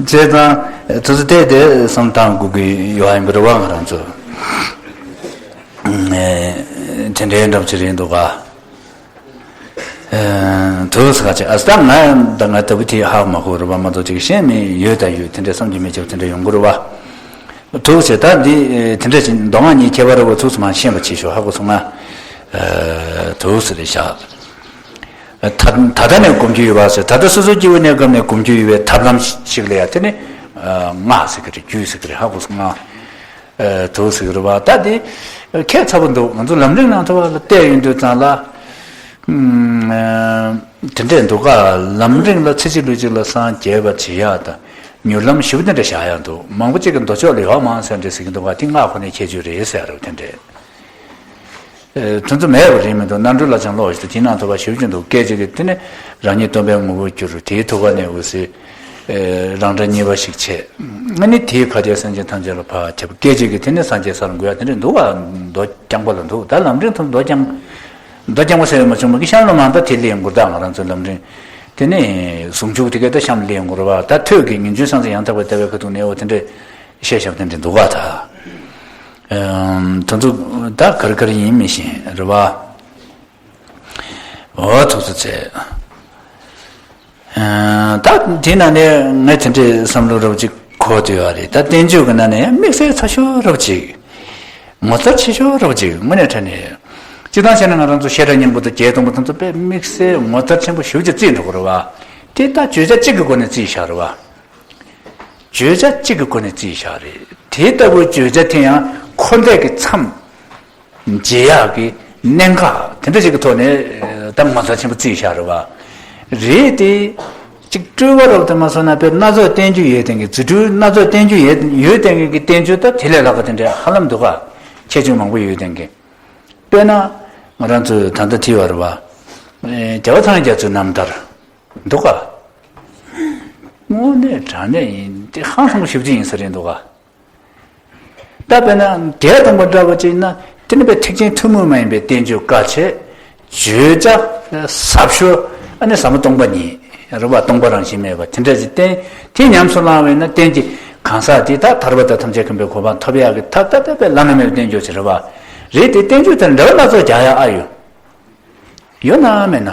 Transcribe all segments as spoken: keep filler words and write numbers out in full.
བྱས་ཙང་དེ་ཚོ་བལྟས་ཏེ་བསམ་བཏང་དགོས་ཀྱི་ཡོད་ཡིན་པ་རེད་བ། ང་རང་ཚོ་དེ་འདྲའི་འདྲ་པོ་ཅིག་རེད་འདུག་ག། དུ་ཟེར་ག་ཅིག་ཨ་སྟབས་ང་དང་ང་ལྟ་བུ་དེ་ཧ་མ་གོ་རེད་བ། མ་གཏོགས་ཅིག་ཤེས་མེད་ཡོད་ད་ཡོད། དེ་འདྲའི་བསམ་གྱིས་མི་ཁྱབ་དེ་འདྲ་ཡོང་གི་རེད་བ། དུ་ཟེར་ད་འདི་དེ་འདྲ་ཅིག་མདོ་སྔགས་གཉིས་ཁྱད་པར་རེད་བ། ཚུགས་སུ་མ་ཤེས་པ་ཅིག་ཤོག་ཧ་གོ་སོང་ང་། དུ་ཟེར་རེད་བཞག་ད་ད་ལྟ་ནས་སྒོམ་རྒྱུ་ཡོད་པ་ཟེར། ད་ལྟ་སོ་སོ་སྐྱེ་བོའི་གནས་སྐབས་ནས་སྒོམ་རྒྱུ་ཡོད་པའི་ཐབས་ལམ་ཞིག་ལ་ཡ་དེ་ནི་སྔགས་ཟེར་གི་རེད། རྒྱུད་ཟེར་གི་རེད། ཧ་གོ་སོང་ང་། དུ་ཟེར་གི་རེད་བ། ད་དེ་ཁྱད་མཚར་པོ་འདུག་ང་ཚོ་ལམ་རིམ་ནང་དུ་བ་ལ་བལྟས་ཡོང་དུས་ཙང་ལ། དེ་འདྲས་འདུག་ག། ལམ་རིམ་ལ་ཚེ་གཅིག་ལུས་གཅིག་ལ་སངས་རྒྱས་པར་བྱེད་ཡག་དང་མྱུར་ལམ་ཞེ་པོ་དེ་འདྲ་བཞག་ཡག་འདུག་མང་པོ་གཅིག་གིས་མདོ་ཕྱོགས་ལ་ཡོད་མ་རེད་ཟེར་འདྲ་ཟེར་གྱི་འདུག་ག། དེ་སྔགས་ཁོ་ནའི་ཁྱད་ཆོས་རེད་ཟེར་རེད་དེ་འདྲས། དེ་ཚོ་མེད་པ་རེད་མི་འདུག་རྣམ་གྲོལ་ལ་ཅང་ཀློག་ཞིག་དེའི་ནང་དུ་བ་ཞེ་པོ་ཅིག་འདུག་སྐད་ཅིག་གིས་དེ་ནི་རང་ཉིད་སྟོང་པའི་ངོ་བོར་གྱུར། དེའི་ཐུགས་ཀ་ནས་འོད་ཟེར་རང་སྒྲ་གཉིས་པ་ཞིག་བྱས། ཨ་ནི་དེའི་ཁ་རྗེ་སེམས་ཅན་ཐམས་ཅད་ལ་ཕར་ཁྱབ། སྐད་ཅིག་གིས་དེ་ནི་སངས་རྒྱས་ས་ལ་འགོད་ཡག་དེ་འདྲས་འདུག་ག། མདོ་རྐྱང་པ་ལ་འདུག་ད་ལམ་རིམ་དུ་མདོ་རྐྱང་། མདོ་རྐྱང་པ་ཟེར་བའི་མ་བྱུང་མ་གི་གཤམ་ལ་མ་ད་དེ་ལས་འགོར་ད་ང་རང་ཚོའི་ལམ་རིམ། དེ་ནས་ཟུང་འཇུག་དེ་གའི་ད་གཤམ་ལས་འགོར་བ། ད་ཐོད་ཀྱི་ངེས་འབྱུང་སངས་རྒྱས་ཡང་དག་པའི་ལྟ་བའི་ཁ་ཐུག་ནས་འོ་དེ་འདྲས་བཤད་བཞག་དེ་འདྲས་འདུག་ག། ད་དེ་ཚོ་ད་ག་རེ་ག་རེ་ཡིན་མི་ཤེས་རེད་བ། འོ་ཐུགས་སུ་ཆེ། ད་དེ་ནང་ནས་ངས་དེ་འདྲའི་བསམ་བློ་རབ་ཅིག་འཁོར་དུ་ཡོད་རེད། ད་བསྟན་བཅོས་ཀྱི་ནང་ནས་དམིགས་བསལ་ཚ་ཤོས་རབ་ཅིག་ངོ་མཚར་ཆེ་ཤོས་རབ་ཅིག་དངོས་གནས་དྲང་གནས། སྤྱིར་བཏང་བྱས་ན་ང་རང་ཚོ་བཤད་གྲྭ་སྙིང་པོ་དང་བརྒྱད་སྟོང་པ་དེ་ཚོ་དཔེ་དམིགས་བསལ་ངོ་མཚར་ཆེན་པོ་ཞེ་པོ་ཅིག་བརྩིས་འགྲོ་གི་རེད་བ། དེ་ད་བརྗོད་བྱ་གཅིག་གི་སྒོ་ནས་བརྩིས་བཞག་རེད་བ། བརྗོད་བྱ་གཅིག་གི་སྒོ་ནས་བརྩིས་བཞག་རེད། དེ་ལྟ་བུའི་བརྗོད་བྱ་དེ་ཡང་འཁོར་འདས་ཀྱི་མཚམས་འབྱེད་ཡག་གི་གནད་འགག་དེ་འདྲ་ཞིག་གི་ཐོག་ནས་ད་ངོ་མཚར་ཆེན་པོ་བརྩིས་བཞག་རེད་བ། རེད་དེ། གཅིག་སྤྲོས་པ་རབ་དུ་མ་སོང་ན་དཔེ་སྣ་ཚོགས་བསྟན་བཅོས་ཡོད་བསྟན་གི། རྫུ་འཕྲུལ་སྣ་ཚོགས་བསྟན་བཅོས་ཡོད་ཡོད་བསྟན་གི་གི་བསྟན་བཅོས་ད་དེ་ལས་ལྷག་པ་དེ་འདྲ་ཧ་ལམ་འདུག་ག། ཁྱད་ཆོས་མང་པོ་ཡོད་བསྟན་གི། དཔེར་ན། ང་རང་ཚོས་ད་ལྟ་བྲིས་པ་རེད་བ། རྒྱལ་བ་ཚངས་དབྱངས་རྒྱ་མཚོའི་རྣམ་ཐར། འདུག་ག། དངོས་གནས་དྲང་གནས་ཡིན་དེ་ཧང་སང་པོ་ཞེ་པོ་ཅིག་ཡིན་ས་རེད་འདུག་ག། ད་དཔེར་ན་བརྒྱད་སྟོང་པ་འདྲ་བ་ཅིག་ན་དེ་ནི་དཔེ་ཐེག་ཆེན་ཐུན་མོང་མ་ཡིན་པའི་བསྟན་བཅོས་དཀའ་ཆེ། བརྗོད་བྱ་ཟབ་ཤོས་ཨ་ནི་ཟབ་མོ་སྟོང་པ་ཉིད་རེད་བ། སྟོང་པ་རང་བཞིན་མེད་པ་དེ་འདྲ་ཅིག་བསྟན། དེ་ཉམས་སུ་བླངས་པས་ན་རྟེན་གྱི་གང་ཟག་དེ་ད་ཐར་པ་དང་ཐམས་ཅད་མཁྱེན་པའི་གོ་འཕང་ཐོབ་ཡག་གི་ཐབས་ད་ལྟ་དཔེ་བླ་ན་མེད་པའི་བསྟན་བཅོས་ཅིག་རེད་བ། རེད་དེ་བསྟན་བཅོས་དེར་འགྲེལ་པ་སྣ་ཚོགས་རྒྱག་ཡག་ཨ་ཡོད། ཡོད་ན་མེད་ན།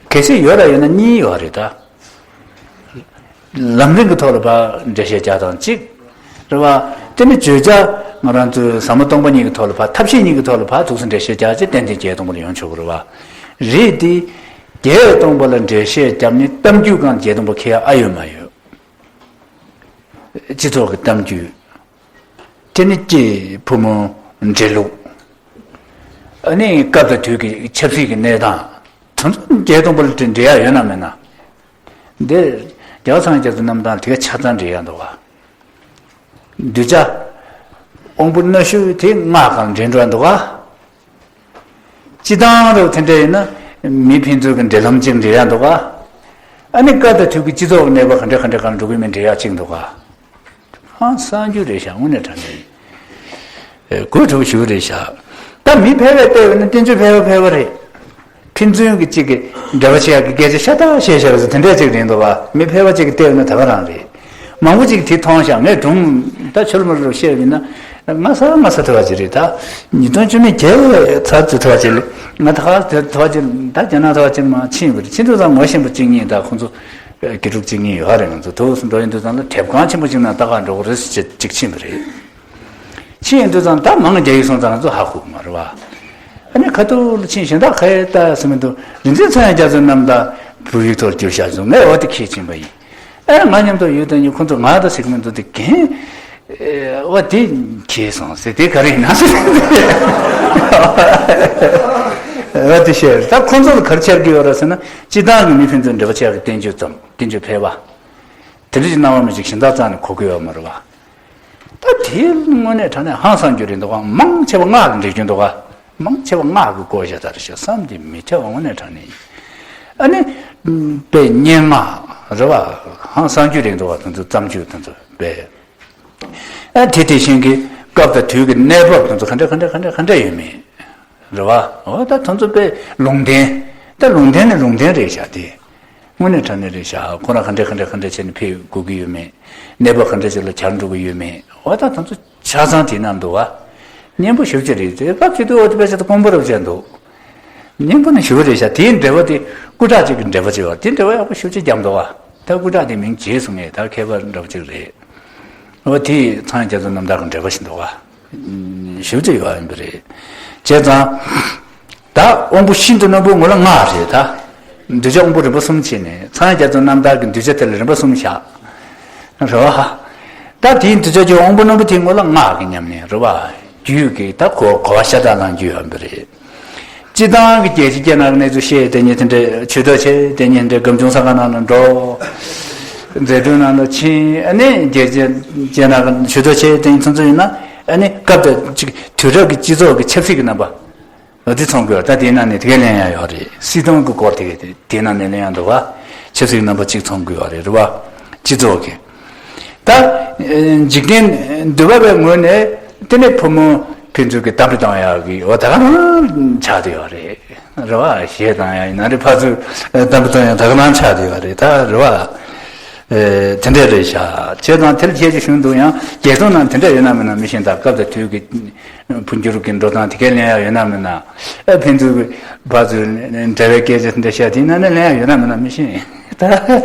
གལ་སྲིད་ཡོད་ལ་ཡོད་ན་གཉིས་ཡོད་རེད་ད། ལམ་རིམ་གྱི་ཐོག་ལ་ཕར་འགྲེལ་བཤད་རྒྱག་སྟངས་གཅིག་རེད་བ། དེ་ནི་བརྗོད་བྱ་ང་རང་ཚོའི་ཟབ་མོ་སྟོང་པ་ཉིད་ཀྱི་ཐོག་ལ་ཕར་ཐབས་ཤེས་གཉིས་ཀྱི་ཐོག་ལ་ཕར་ཐུགས་སུ་འགྲེལ་བཤད་རྒྱག་ཅེས་ཏན་ཏན་བརྒྱད་སྟོང་པ་ལ་ཡོང་ཆོག་གི་རེད་བ། རེད་དེ། བརྒྱད་སྟོང་པ་ལ་འགྲེལ་བཤད་རྒྱབ་ནི་གཏམ་རྒྱུད་སྒང་བརྒྱད་སྟོང་པ་ཁེལ་ཡ་ཨ་ཡོད་མ་ཡོད། སྤྱི་ཚོགས་ཀྱི་གཏམ་རྒྱུད། དེ་ནི་སྐྱེས་ཕོ་མོ་འབྲེལ་ལུགས། ཨ་ནི་སྐབས་དང་དུས་ཀྱི་ཆབ་སྲིད་ཀྱི་གནས་སྟངས། དེ་ཚོ་བརྒྱད་སྟོང་པ་ལ་འབྲེལ་ཡག་ཡོད་ན་མེད་ན། འདི་རྒྱལ་བ་ཚངས་དབྱངས་རྒྱ་མཚོའི་རྣམ་ཐར་དེ་ག་ཆ་ཚང་འབྲེལ་ཡག་འདུག་ག། གདུལ་བྱ་དབང་པོ་སྣ་ཤོས་དེ་སྔགས་སྒང་འབྲེལ་འགྲོ་ཡག་འདུག་ག། སྤྱི་བཏང་རུ་དེ་འདྲ་ཡིན་ན་མི་ཕན་ཚུན་གྱི་འབྲེལ་ལམ་གཅིག་འབྲེལ་ཡག་འདུག་ག། ཨ་ནི་སྐབས་དང་དུས་ཀྱི་སྤྱི་ཚོགས་ཀྱི་གནས་བབ་ག་འདྲ་ག་འདྲ་སྒང་འགྲོ་གི་མིན་འབྲེལ་ཡག་གཅིག་འདུག་ག། ཧང་སང་རྒྱུ་རེད་ཤག། དངོས་གནས་དྲང་གནས་ཡིན། དགོད་བྲོ་ཞུ་རེད་ཤག། ད་མི་ཕལ་བས་བལྟས་པ་ན་བསྟན་བཅོས་ཕལ་བ་ཕལ་བ་རེད། ཕན་ཚུན་གྱི་གཅིག་གི་འབྲེལ་བ་བྱེད་ཡག་གི་སྐད་ཆ་ཤ་སྟག་བཤད་བཞག་པ་དེ་འདྲ་ཅིག་རེད་འདུག་བ། མི་ཕལ་བ་གཅིག་གིས་བལྟས་པ་ན་ད་ག་རང་རེད། མང་པོ་ཅིག་གིས་དེ་མཐོང་ཤག། ངས་སྒྲུང་ད་ཆོ་ལོ་མོ་ལོ་བཤད་པ་ཡིན་ན་སྔ་ས་སྔ་ས་ཐུ་བ་ཅིག་རེད། ད་ཉིས་སྟོང་བཅུ་མེད་བརྒྱད་ཚར་ཚུ་ཐུ་བ་ཅིག་ལ་ང་ད་ག་ཐུ་བ་ཅིག་ད་རྒྱ་ནག་ཐུ་བ་ཅིག་མ་ཕྱིན་པ་རེད། ཕྱིན་དུས་ཙང་ངོ་ཤེས་པ་གཅིག་གཉིས་ད་ཁོང་ཚོ་དགེ་ཕྲུག་གཅིག་གཉིས་ཡོད་རེད། ང་ཚོ་དུ་བ་སུ་འགྲོ་ཡིན་དུས་ཙང་ལ་དེབ་ཁང་ཆེན་པོ་ཅིག་ནང་ལྟ་ག་འགྲོ་གི་རེད་ཟེར་ཅིག་ཕྱིན་པ་རེད། ཕྱིན་ཡོང་དུས་ཙང་ད་མང་རྒྱག་གི་སོང་ཙང་ང་ཚོ་ཧ་གོ་གི་མ་རེད་བ། ཨ་ནི་ཁ་ཐུག་ལ་ཕྱིན་གཞན་དག་ག་ཡེ་ལྟ་ཟེར་མི་འདུག། རིག་འཛིན་ཚངས་དབྱངས་རྒྱ་མཚོའི་རྣམ་ཐར་བོད་ཡིག་ཐོག་བསྒྱུར་བཞག་བྱུང་། ངས་འོ་དེ་ཁྱེར་ཕྱིན་པ་ཡིན། ཨ་ང་མཉམ་དུ་ཡོད་དོན་ཉིད་ཁོང་ཚོ་ང་ད་ཟེར་གི་མི་འདུག་དེ་རྒན། འོ་དེ་ཁྱེར་སོང་ཟེར་དེ་ག་རེ་ཡིན་ན་ཟེར། འོ་དེ་བཤད། ད་ཁོང་ཚོ་ལ་ག་རེ་ཆགས་ཀྱི་ཡོད་རེད་ཟེར་ན་སྤྱི་བཏང་གི་མི་ཕན་ཚུན་འབྲེལ་བ་ཆགས་ཀྱི་བསྟན་བཅོས་ཙམ་བསྟན་བཅོས་ཕལ་བ། དེ་འདྲ་ཅིག་སྣང་བ་མི་ཅིག་གཞན་དག་རྩ་ནས་གོ་གི་ཡོད་མ་རེད་བ། ད་དེ་དངོས་གནས་དྲང་གནས་ཧང་སང་རྒྱུ་རེད་འདུག་ག། མང་ཆེ་བ་སྔགས་ལ་འགྲེལ་རྒྱུ་འདུག་ག། མང་ཆེ་བ་སྔགས་ཀྱི་བཀོད་བཞག་ད་རེད་ཤག་བསམ་གྱིས་མི་ཁྱབ་པ་དངོས་གནས་དྲང་གནས་ཡིན། ཨ་ནི། དཔེ་སྙན་ངག་རེད་བ། ཧང་སང་རྒྱུ་རེད་འདུག་ག། དེ་ཚོ་བརྩམས་རྒྱུ་དེ་ཚོ་དཔེ། ཨ་དེ་དེ་བཞིན་གྱི་སྐབས་དང་དུས་ཀྱི་གནས་བབ་དེ་ཚོ་ག་འདྲ་ག་འདྲ་ག་འདྲ་ག་འདྲ་ཡོད་མེད་རེད་བ། འོ་ད་དེ་ཚོ་དཔེ་ལུང་བསྟན། ད་ལུང་བསྟན་ནི་ལུང་བསྟན་རེད་ཤག་དེ། དངོས་གནས་དྲང་གནས་རེད་ཤག་ཁོ་རང་ག་འདྲ་ག་འདྲ་ག་འདྲ་བྱས་ནས་ཕེབས་དགོས་ཀྱི་ཡོད་མེད། གནས་བབ་ག་འདྲ་ཅིག་ལ་གྱར་འགྲོ་གི་ཡོད་མེད། འོ་ད་དེ་ཚོ་ཆ་ཚང་དེ་ན་འདུག་བ། སྙན་པོ་ཞེ་པོ་ཅིག་རེད། དེ་སྐབས་ཅིག་ཏུ་འོ་དེ་དཔེ་ཆ་དེ་དཀོན་པོ་རབ་བྱས་འདུག་སྙན་པོ་ནི་ཞེ་པོ་རེད་ཤག་དེའི་འགྲེལ་པ་དེ་སྐུ་དྲག་ཅིག་གི་འགྲེལ་པ་ཅིག་ཡོད། དེ་འགྲེལ་པ་ཡག་པོ་ཞེ་པོ་ཅིག་བརྒྱབ་འདུག་བ། ད་སྐུ་དྲག་དེ་མིང་བརྗེད་སོང་ངས། ད་མཁས་པ་འདྲ་པོ་ཅིག་རེད། འོ་དེ་ཚངས་དབྱངས་རྒྱ་མཚོ་རྣམ་དག་གི་འགྲེལ་པ་ཞིག་འདུག་བ། ཞེ་པོ་ཅིག་ཡོད་ཡིན་པ་རེད། བྱས་ཙང་། ད་དབང་པོ་ཤིན་ཏུ་རྣོན་པོ་ངོ་ལ་ལྔ་རེད་ད། གདུལ་བྱ་དབང་པོ་རིམ་པ་གསུམ་བྱས་ནས་ཚངས་དབྱངས་རྒྱ་མཚོ་རྣམ་དག་གི་གདུལ་བྱ་དེ་ལ་རིམ་པ་གསུམ་བཞག་རེད་བ། ད་དེའི་གདུལ་བྱ་གི་དབང་པོ་རྣོན་པོ་དེ་ངོ་ལ་ལྔ་གི་ཉམས་ལེན་རེད་བ། རྒྱུད་ཀྱི་ད་གོ་གོ་བ་ཤ་སྟག་ལང་རྒྱུ་ཡོད་པ་རེད། སྤྱིར་བཏང་གི་རྒྱལ་སྤྱིའི་སྐད་ནང་གི་གནས་ཚུལ་བཤད་དེ་ཉིད་དེ་འདྲའི་ཆོས་ཐོག་ཆེ་དེ་ཉིད་དེ་འདྲའི་སྒམ་ཆུང་ས་ཁ་ནང་ལ་འགྲོ། མཛེས་སྡུག་ནང་ལ་ཕྱིན་ཨ་ནི་རྒྱལ་སྤྱིའི་སྐད་ནང་གི་ཆོས་ཐོག་ཆེ་དེ་ཉིད་ཚོ་ཚོ་ཡིན་ན་ཨ་ནི་སྐབས་དེ་ཅིག་དུས་རབས་ཀྱི་སྤྱི་ཚོགས་ཀྱི་ཆབ་སྲིད་ཀྱི་རྣམ་པ། འོ་དེ་མཚོན་དགོས་པ། ད་དེའི་ནང་ནས་དེ་གའི་ལེན་ཡ་ཡོད་རེད། སྲིད་དོན་གྱི་སྐོར་དེ་གའི་དེའི་ནང་ནས་ལེན་ཡ་འདུག་བ། ཆབ་སྲིད་རྣམ་པ་གཅིག་མཚོན་དགོས་པ་རེད། རེད་བ། སྤྱི་ཚོགས་ཀྱི། ད་འཇིག་རྟེན་འདུལ་བ་བའི་ངོས་ནས་དེ་ནས་ཕོ་མོ་ཕན་ཚུན་གྱི་གཏམ་དཔེ་གཏོང་ཡག་གི་འོ་ད་ག་རང་ཆགས་བསྡད་ཡོད་རེད། རེད་བ། གཞས་བཏང་ཡག་ཡིན་ན་རེད། ཕར་ཚུར་གཏམ་དཔེ་གཏོང་ཡག་ད་ག་རང་ཆགས་བསྡད་ཡོད་རེད་ད། རེད་བ། དེ་འདྲས་རེད་ཤག་བྱས་ཙང་དེ་ལ་ཁྱེད་ཀྱིས་གཞུང་དུ་ཡང་རྒྱལ་སྲུང་ནང་དེ་འདྲས་ཡོད་ན་མིན་ན་མི་ཤེས། ད་སྐབས་དང་དུས་ཀྱི་འཕོ་འགྱུར་གྱི་འགྲོ་སྟངས་དེ་གའི་ལེན་ཡག་ཡོད་ན་མིན་ན། ཨ་ཕན་ཚུན་གྱི་བར་དུ་འབྲེལ་བའི་སྐད་ཆ་དེ་འདྲ་བཤད་དེ་ན་ནི་ལེན་ཡག་ཡོད་ན་མིན་ན་མི་ཤེས། ད་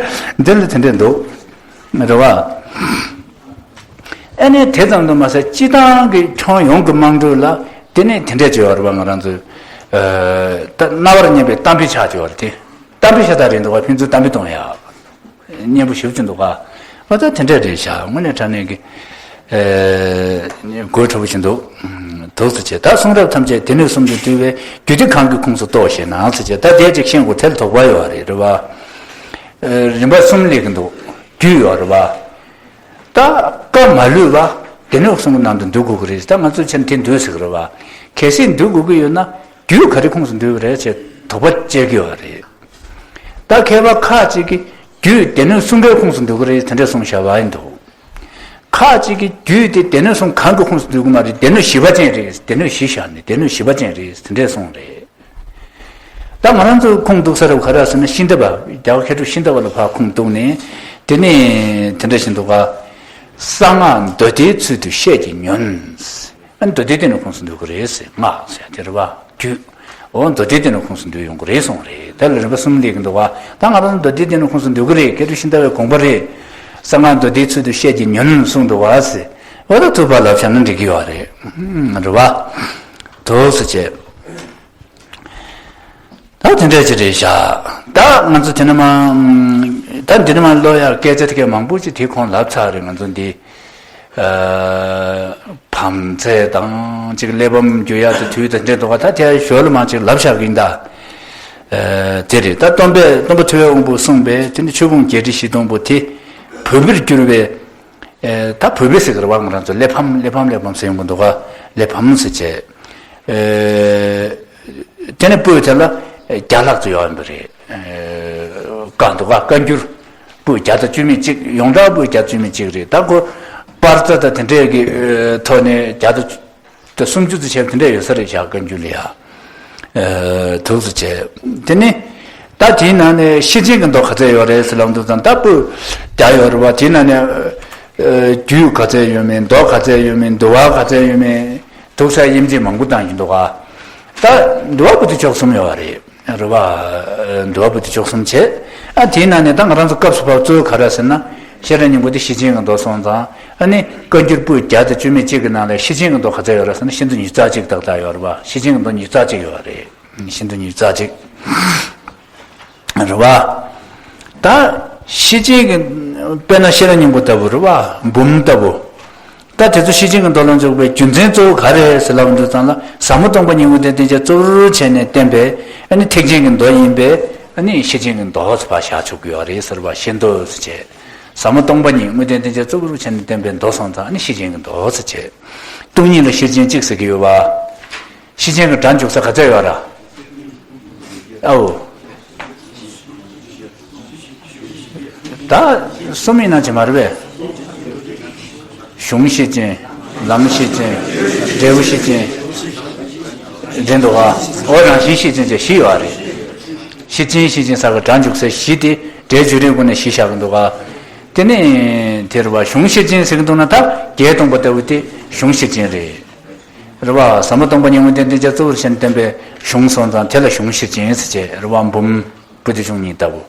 འདི་ལ་དེ་འདྲས་འདུག་རེད་བ། ཨ་ནི་དེ་ཙམ་དུ་མ་ཟད་སྤྱི་བཏང་གི་ཁྱོན་ཡོངས་ཀྱི་དམངས་ཁྲོད་ལ་དེ་ནི་དེ་འདྲས་བྱས་ཡོད་རེད་བ། ང་རང་ཚོའི་ད་རྣ་བར་སྙན་པའི་གཏམ་དཔེ་ཆགས་བྱས་ཡོད་རེད་དེ། གཏམ་དཔེ་ཤ་སྟག་རེད་འདུག་བ། ཕན་ཚུན་གཏམ་དཔེ་གཏོང་ཡག་སྙན་པོ་ཞེ་པོ་ཅིག་འདུག་ག་འོ་ད་དེ་འདྲས་རེད་ཤག་དངོས་གནས་དྲང་གནས་ཀྱི། ཨེ། དགོད་བྲོ་པོ་ཞིག་འདུག་འདུག་ཟེར་བྱས། ད་གསུང་རབ་ཐམས་ཅད་སྡེ་སྣོད་གསུམ་དུ་འདུས་པའི་རྒྱུད་སྡེ་གང་གི་ཁོངས་སུ་གཏོགས་ཞེ་ན་ཟེར་བྱས། ད་དེ་ཅིག་ཤེས་དགོས། དེ་ལ་དོགས་པ་ཡོད་རེད། རེད་བ། ཨེ། རིམ་པ་གསུམ་སླེབས་ཀྱི་འདུག་རྒྱུད་ཡོད་རེད་བ། ད་བཀའ་མ་ལུས་པ་སྡེ་སྣོད་གསུམ་གྱི་ནང་དུ་འདུ་དགོས་ཀྱི་རེད། ད་ང་ཚོས་ཕྱིན་དེ་འདུས་ཟེར་གྱི་རེད་བ། གལ་སྲིད་འདུ་དགོས་ཀྱི་ཡོད་ན་རྒྱུད་ག་རེ་ཁོངས་སུ་འདུས་ཀྱི་རེད་ཅེས་དོགས་པ་བཅད་ཀྱི་ཡོད་རེད། ད་མཁས་པ་ཁ་ཅིག་གིས་རྒྱུད་སྡེ་སྣོད་གསུམ་པའི་ཁོངས་སུ་འདུ་གི་རེད་དེ་འདྲ་གསུངས་བཞག་པ་ཡིན་འདུག་ཁ་ཅིག་གིས་རྒྱུད་དེ་སྡེ་སྣོད་གསུམ་གང་གི་ཁོངས་སུ་འདུ་གི་མ་རེད། སྡེ་སྣོད་བཞི་པ་ཅན་རེད། སྡེ་སྣོད་བཞི་བཞག་ནས་སྡེ་སྣོད་བཞི་པ་ཅན་རེད་དེ་འདྲས་གསུངས་རེད། ད་ང་རང་ཚོའི་ཁུངས་གཏུགས་ས་རུ་ག་རེ་ཟེར་ན་ཤིང་རྟ་པ། རྒྱ་གར་མཁས་གྲུབ་ཤིང་རྟ་པ་ལ་ཕར་ཁུངས་གཏུགས་ནས་དེ་ནས་དེ་འདྲ་ཞིག་འདུག་ག་གསང་སྔགས་མདོ་སྡེའི་ཚུལ་དུ་བཤད་ཀྱི་ཉོན། ཨ་ནི་མདོ་སྡེ་སྡེ་སྣོད་ཁོངས་སུ་འདུ་གི་རེད་ཟེར། སྔགས་ཟེར་དེ་རེད་བ། རྒྱུད། འོ་མདོ་སྡེ་སྡེ་སྣོད་ཁོངས་སུ་འདུ་ཡོང་གི་རེད་གསུངས་རེད། དེ་ལ་རིམ་པ་གསུམ་སླེབས་ཀྱི་འདུག་བ། ད་ང་རང་མདོ་སྡེ་སྡེ་སྣོད་ཁོངས་སུ་འདུ་གི་རེད། མཁས་གྲུབ་ཤིང་རྟ་པའི་དགོངས་པ་རེད། གསང་སྔགས་མདོ་སྡེའི་ཚུལ་དུ་བཤད་ཀྱི་ཉོན་གསུངས་འདུག་བ་ཟེར། འོ་ད་ཐུབ་པ་ལབ་བཞག་ན་འགྲིག་གི་ཡོད་རེད། རེད་བ། འདུག་ཟེར་བྱས། ད་དེ་འདྲ་ཅིག་རེད་བཞག་ད་ང་ཚོ་དེ་ནས་མ། ད་འདི་ནས་མ་ཀློག་ཡག་སྐད་ཆ་དེ་གའི་མང་པོ་ཅིག་དེ་གོང་ལབ་ཚར་རེད། ང་ཚོ་འདི། ཨ། བམ་ཚད་དང་ཅིག་གླེགས་བམ་བརྒྱུད་ཡག་དེ་དུས་དང་འབྲེལ་འདུག་ག་ད་དེ་ཞོར་ལ་མ་ཅིག་ལབ་བཞག་གི་ཡིན་ད། ཨ། དེ་རེད། ད་སྟོན་པས་སྟོན་པ་ཐུབ་པའི་དབང་པོས་གསུངས་པའི་དེ་ནི་ཆོས་ཕུང་བརྒྱད་ཁྲི་བཞི་སྟོང་པོ་དེ་བོད་པར་བསྒྱུར་བའི། ཨེ། ད་བོད་པའི་ཟེར་གི་རེད་བ། ང་རང་ཚོ་གླེགས་བམ་གླེགས་བམ་གླེགས་བམ་ཟེར་ཡོང་གི་འདུག་ག་གླེགས་བམ་ཟེར་བྱས། ཨེ། དེ་ནས་པོད་དེ་ལ་བརྒྱ་ལྷག་ཙམ་ཡོད་ཡིན་པ་རེད། ཨེ། བཀའ་འདུག་ག་བཀའ་འགྱུར་པོད་བརྒྱ་དང་བཅུ་མེད་གཅིག་ཡོངས་གྲགས་པོད་བརྒྱ་བཅུ་མེད་གཅིག་རེད། ད་ཁོ་པར་རྩ་དང་དེ་འདྲས་ཀྱི་ཐོག་ནས་བརྒྱ་དང་། དེ་སུམ་ཅུ་ཙམ་བྱས་པ་དེ་འདྲ་ཡོད་ས་རེད་བཞག་བཀའ་འགྱུར་ལ་ཡ། ཨ། འདུག་སེ་བྱས། དེ་ནི། ད་དེའི་ནང་ནས་ཤེར་ཕྱིན་གྱི་མདོ་ག་ཚད་ཡོད་རེད་ཟེར་ལབ་འདུག་ཙང་ད་པོད་བརྒྱ་ཡོད་རེད་བ། དེའི་ནང་ནས། ཨ། རྒྱུད་ག་ཚད་ཡོད་མེད། མདོ་ག་ཚད་ཡོད་མེད། འདུལ་བ་ག་ཚད་ཡོད་མེད། འདུག་སེ་དབྱེ་འབྱེད་མང་པོ་བཏང་གི་འདུག་ག་ད་འདུལ་བ་པོ་དེ་བཅུ་གསུམ་ཡོད་རེད། རེད་བ། འདུལ་བ་པོ་དེ་བཅུ་གསུམ་བྱས། ཨ། དེའི་ནང་ནས་ད་ང་རང་ཚོ་སྐབས་སུ་བབས་གཙོ་བོ་ག་རེ་ཟེར་ན། ཤེས་རབ་སྙིང་པོ་དེ་ཤེར་ཕྱིན་གྱི་མདོ་སོང་ཙང་། ཨ་ནི་བཀའ་འགྱུར་པོད་བརྒྱ་དང་བཅུ་མེད་གཅིག་གི་ནང་ལ་ཤེར་ཕྱིན་གྱི་མདོ་ག་ཚད་ཡོད་རེད་ཟེར་ན། ཤིན་ཏུ་ཉིས་རྩ་གཅིག་ཏག་ཏག་ཡོད་རེད་བ། ཤེར་ཕྱིན་གྱི་མདོ་ཉིས་རྩ་གཅིག་ཡོད་རེད། ཤིན་ཏུ་ཉིས་རྩ་གཅིག་རེད་བ། ད་ཤེར་ཕྱིན་གྱི། དཔེར་ན་ཤེས་རབ་སྙིང་པོ་ལྟ་བུ་རེད་བ། འབུམ་ལྟ་བུ། ད་དེ་ཚོ་ཤེར་ཕྱིན་གྱི་མདོ་ལ་འཇོག་པའི་རྒྱུ་མཚན་གཙོ་བོ་ག་རེ་རེད་ཟེར་ལབ་འདུག་ཙང་ལ། ཟབ་མོ་སྟོང་པ་ཉིད་དངོས་བསྟན་བསྟན་བྱ་གཙོ་བོར་བྱས་ནས་བསྟན་པའི་ཨ་ནི་ཐེག་ཆེན་གྱི་མདོ་ཡིན་པས། ཨ་ནི་ཤེར་ཕྱིན་གྱི་མདོ་ཟེར་ཕར་བཞག་ཆོག་གི་ཡོད་རེད་ཟེར་བ། ཤེར་མདོ་ཟེར་བྱས། ཟབ་མོ་སྟོང་པ་ཉིད་དངོས་བསྟན་བསྟན་བྱ་གཙོ་བོར་བྱས་ནས་བསྟན་པའི་མདོ་སོང་ཙང་ཨ་ནི་ཤེར་ཕྱིན་གྱི་མདོ་ཟེར་བྱས། སྟོང་ཉིད་ལ་ཤེར་ཕྱིན་གཅིག་ཟེར་གྱི་ཡོད་པ། ཤེར་ཕྱིན་གྱི་སྒྲ་འཇུག་ས་ག་ཚད་ཡོད་ར། ཨའོ། ད་གསུམ་ཡིན་ན་ཅི་མ་རེད་པས། གཞུང་ཤེར་ཕྱིན། ལམ་ཤེར་ཕྱིན། འབྲས་བུ་ཤེར་ཕྱིན། འདྲེན་འདུག་ག་འོ་རང་བཞིན་ཤེར་ཕྱིན་བཅས་བཞི་ཡོད་རེད། ཤེར་ཕྱིན་ཤེར་ཕྱིན་ས་གི་སྒྲ་འཇུག་ས་བཞི་དེ། རྒྱས་བརྗོད་རིམ་སྒོ་ནས་གཞི་བཞག་གི་འདུག་ག། དེ་ནས་དེ་རེད་བ། གཞུང་ཤེར་ཕྱིན་ཟེར་གི་འདུག་ན། ད་བརྒྱད་སྟོང་པ་ལྟ་བུ་དེ་གཞུང་ཤེར་ཕྱིན་རེད། རེད་བ། ཟབ་མོ་སྟོང་པ་ཉིད་དབང་བསྟན་དེ་རྒྱ་གཙོ་བོར་བྱས་ནས་བསྟན་པའི་གཞུང་སོང་ཙང་དེ་ལ་གཞུང་ཤེར་ཕྱིན་ཟེར་བྱས། རེད་བ། འབུམ་པོ་ཏི་གཞུང་གཉིས་ལྟ་བུ།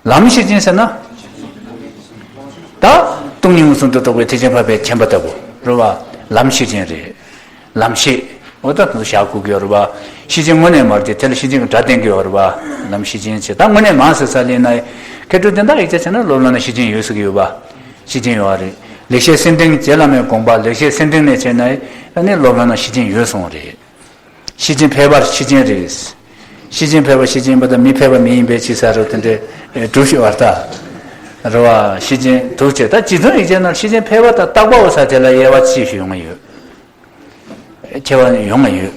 ལམ་ཤེར་ཕྱིན་ཟེར་ན། ད་སྟོང་ཉིད་མངོན་སུམ་དུ་རྟོགས་པའི་ཐེག་ཆེན་འཕགས་པའི་མཁྱེན་པ་ལྟ་བུ། རེད་བ། ལམ་ཤེར་ཕྱིན་རེད། ལམ་ཤེས། འོ་ད་དེ་ཚོ་བཞག་དགོས་ཀྱི་ཡོད་རེད་བ། ཤེར་ཕྱིན་དངོས་གནས་མ་རེད་དེ། དེ་ལ་ཤེར་ཕྱིན་གྱི་སྒྲ་བསྟན་གྱི་ཡོད་རེད་བ། ལམ་ཤེར་ཕྱིན་བྱས། ད་དངོས་གནས་མ་ཟེར་ས་ལ་ཡིན་ན། མཁས་གྲུབ་དོན་དག་ཡིག་ཆ་བྱས་ན་སློབ་ལམ་ན་ཤེར་ཕྱིན་ཡོད་ཟེར་གྱི་ཡོད་བ། ཤེར་ཕྱིན་ཡོད་རེད། ལེགས་བཤད་སེམས་འགྲེལ་རྗེ་བླ་མའི་དགོངས་པ། ལེགས་བཤད་སེམས་འགྲེལ་ནས་བྱས་ན་ཨ་ནི་སློབ་ལམ་ན་ཤེར་ཕྱིན་ཡོད་གསུངས་རེད། ཤེར་ཕྱིན་ཕལ་པ་ཤེར་ཕྱིན་རེད། ཤེར་ཕྱིན་ཕལ་པ་ཤེར་ཕྱིན་པ་དང་མི་ཕལ་པ་མི་ཡིན་པའི་ཕྱིར་ཟེར་རོ། དེ་འདྲའི་གྲུབ་ཤེས་པར་ལྟ། རེད་བ། ཤེར་ཕྱིན་དུ་བྱས། ད་རྗེ་བཙུན་ཡིག་ཆའི་ནང་ཤེར་ཕྱིན་ཕལ་པ་དང་རྟག་པ་བ་ཟེར་དེ་ལ་དབྱེ་བ་ཅི་ཞིག་ཡོང་ཡོད། ཁྱད་པར་ཡོང་ཡོད།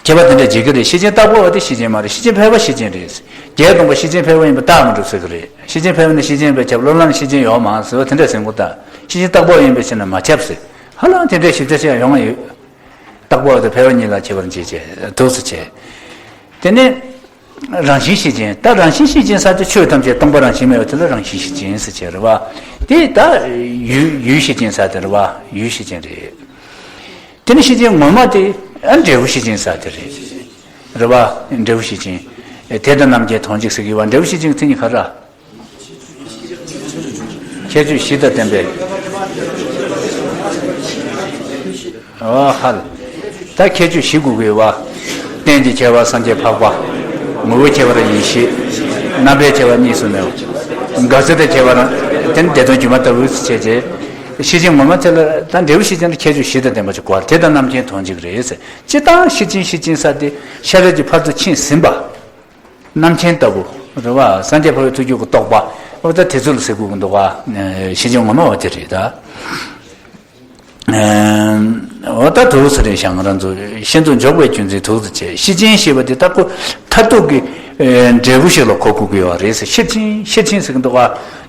ཁྱད་པར་དེ་འདྲ་འབྱེད་ཀྱི་རེད། ཤེར་ཕྱིན་རྟག་པ་བ་དེ་ཤེར་ཕྱིན་མ་རེད། ཤེར་ཕྱིན་ཕལ་པ་ཤེར་ཕྱིན་རེད། བརྒྱད་སྟོང་པ་ཤེར་ཕྱིན་ཕལ་པ་ཡིན་པ་རྟགས་མི་འགྲུབ་ཟེར་གྱི་རེད། ཤེར་ཕྱིན་ཕལ་པ་ནི་ཤེར་ཕྱིན་པས་ཁྱབ། སློབ་ལམ་ནི་ཤེར་ཕྱིན་ཡོད་མ་ཟེར་བ་དེ་འདྲ་ཟེར་མགོ་ལྟ། ཤེར་ཕྱིན་རྟག་པ་ཡིན་པའི་ཕྱིར་ན་མ་ཁྱབ་ཟེར། ཧ་ལམ་དེ་འདྲའི་ཞིབ་ཆ་ཞིག་ཡོང་ཡོད། རྟག་པ་བ་དང་ཕལ་པ་གཉིས་ལ་ཁྱད་པར་འབྱེད་བྱས། དུ་བྱས། དེ་ནས་རང་བཞིན་ཤེར་ཕྱིན། ད་རང་བཞིན་ཤེར་ཕྱིན་ཟེར་དེ་ཆོས་ཐམས་ཅད་སྟོང་པ་རང་བཞིན་མེད་པ་དེ་ལ་རང་བཞིན་ཤེར་ཕྱིན་ཟེར་བྱས་རེད་བ། དེ་ད་ཡུལ་ཡུལ་ཤེར་ཕྱིན་ཟེར་དེ་རེད་བ། ཡུལ་ཤེར་ཕྱིན་རེད། དེ་ནས་ཤེར་ཕྱིན་ངོ་མ་དེ་ཨ་འབྲས་བུ་ཤེར་ཕྱིན་ཟེར་དེ་རེད། རེད་བ། འབྲས་བུ་ཤེར་ཕྱིན། དེ་ལྟར་རྣམ་མཁྱེན་དོན་གཅིག་ཟེར་གྱི་བ། འབྲས་བུ་ཤེར་ཕྱིན་གྱི་མཚན་ཉིད་ག་རེ། ཁྱད་ཆོས་བཞི་དང་ལྡན་པའི། ཨོ་ཧ་ལ། ད་ཁྱད་ཆོས་བཞི་དགོས་ཀྱི་ཡོད་བ། རྟེན་གྱི་ཁྱད་པར་སངས་རྒྱས་འཕགས་པ། ངོ་བོའི་ཁྱད་པར་ཡེ་ཤེས། རྣམ་པའི་ཁྱད་པར་གཉིས་སུ་མེད་པ། འགག་བྱ་དང་ཁྱད་པར་དེ་ནི་བདེ་སྟོང་སྒྱུ་མ་ལྟ་བུ་ཟེར་བྱས། ཤེར་ཕྱིན་ངོ་མ་དེ་ལ་ད་འབྲས་བུ་ཤེར་ཕྱིན་ལ་ཁྱད་ཆོས་བཞི་དང་ལྡན་པ་ཅིག་དགོས། དེ་དང་རྣམ་མཁྱེན་དོན་གཅིག་རེད་ཟེར། སྤྱིར་བཏང་ཤེར་ཕྱིན་ཤེར་ཕྱིན་ཟེར་དེ་ཤེས་རབ་ཀྱི་ཕ་རོལ་ཏུ་ཕྱིན་ཟིན་པ། རྣམ་མཁྱེན་ལྟ་བུ་རེད་བ། སངས་རྒྱས་འཕགས་པའི་ཐུགས་རྒྱུད་ཀྱི་རྟོགས་པ། འོ་ད་དེ་ཚོ་ལ་ཟེར་དགོས་ཀྱི་འདུག་བ། ཤེར་ཕྱིན་ངོ་མ་བ་དེ་རེད་ད། འོ་ད་དུ་ཟེར་རེད་ཤག་ང་རང་ཚོ་ཤེར་ཕྱིན་འཇོག་པའི་རྒྱུ་མཚན་དུ་ཟེར་བྱས། ཤེར་ཕྱིན་ཞེས་པ་དེ་ད་ཁོ་མཐར་ཐུག་གི་འབྲས་བུ་ཞིག་ལ་གོ་དགོས་ཀྱི་ཡོད་རེད་ཟེར། ཤེར་ཕྱིན་ཤེར་ཕྱིན་ཟེར་གྱི་འདུག་བ།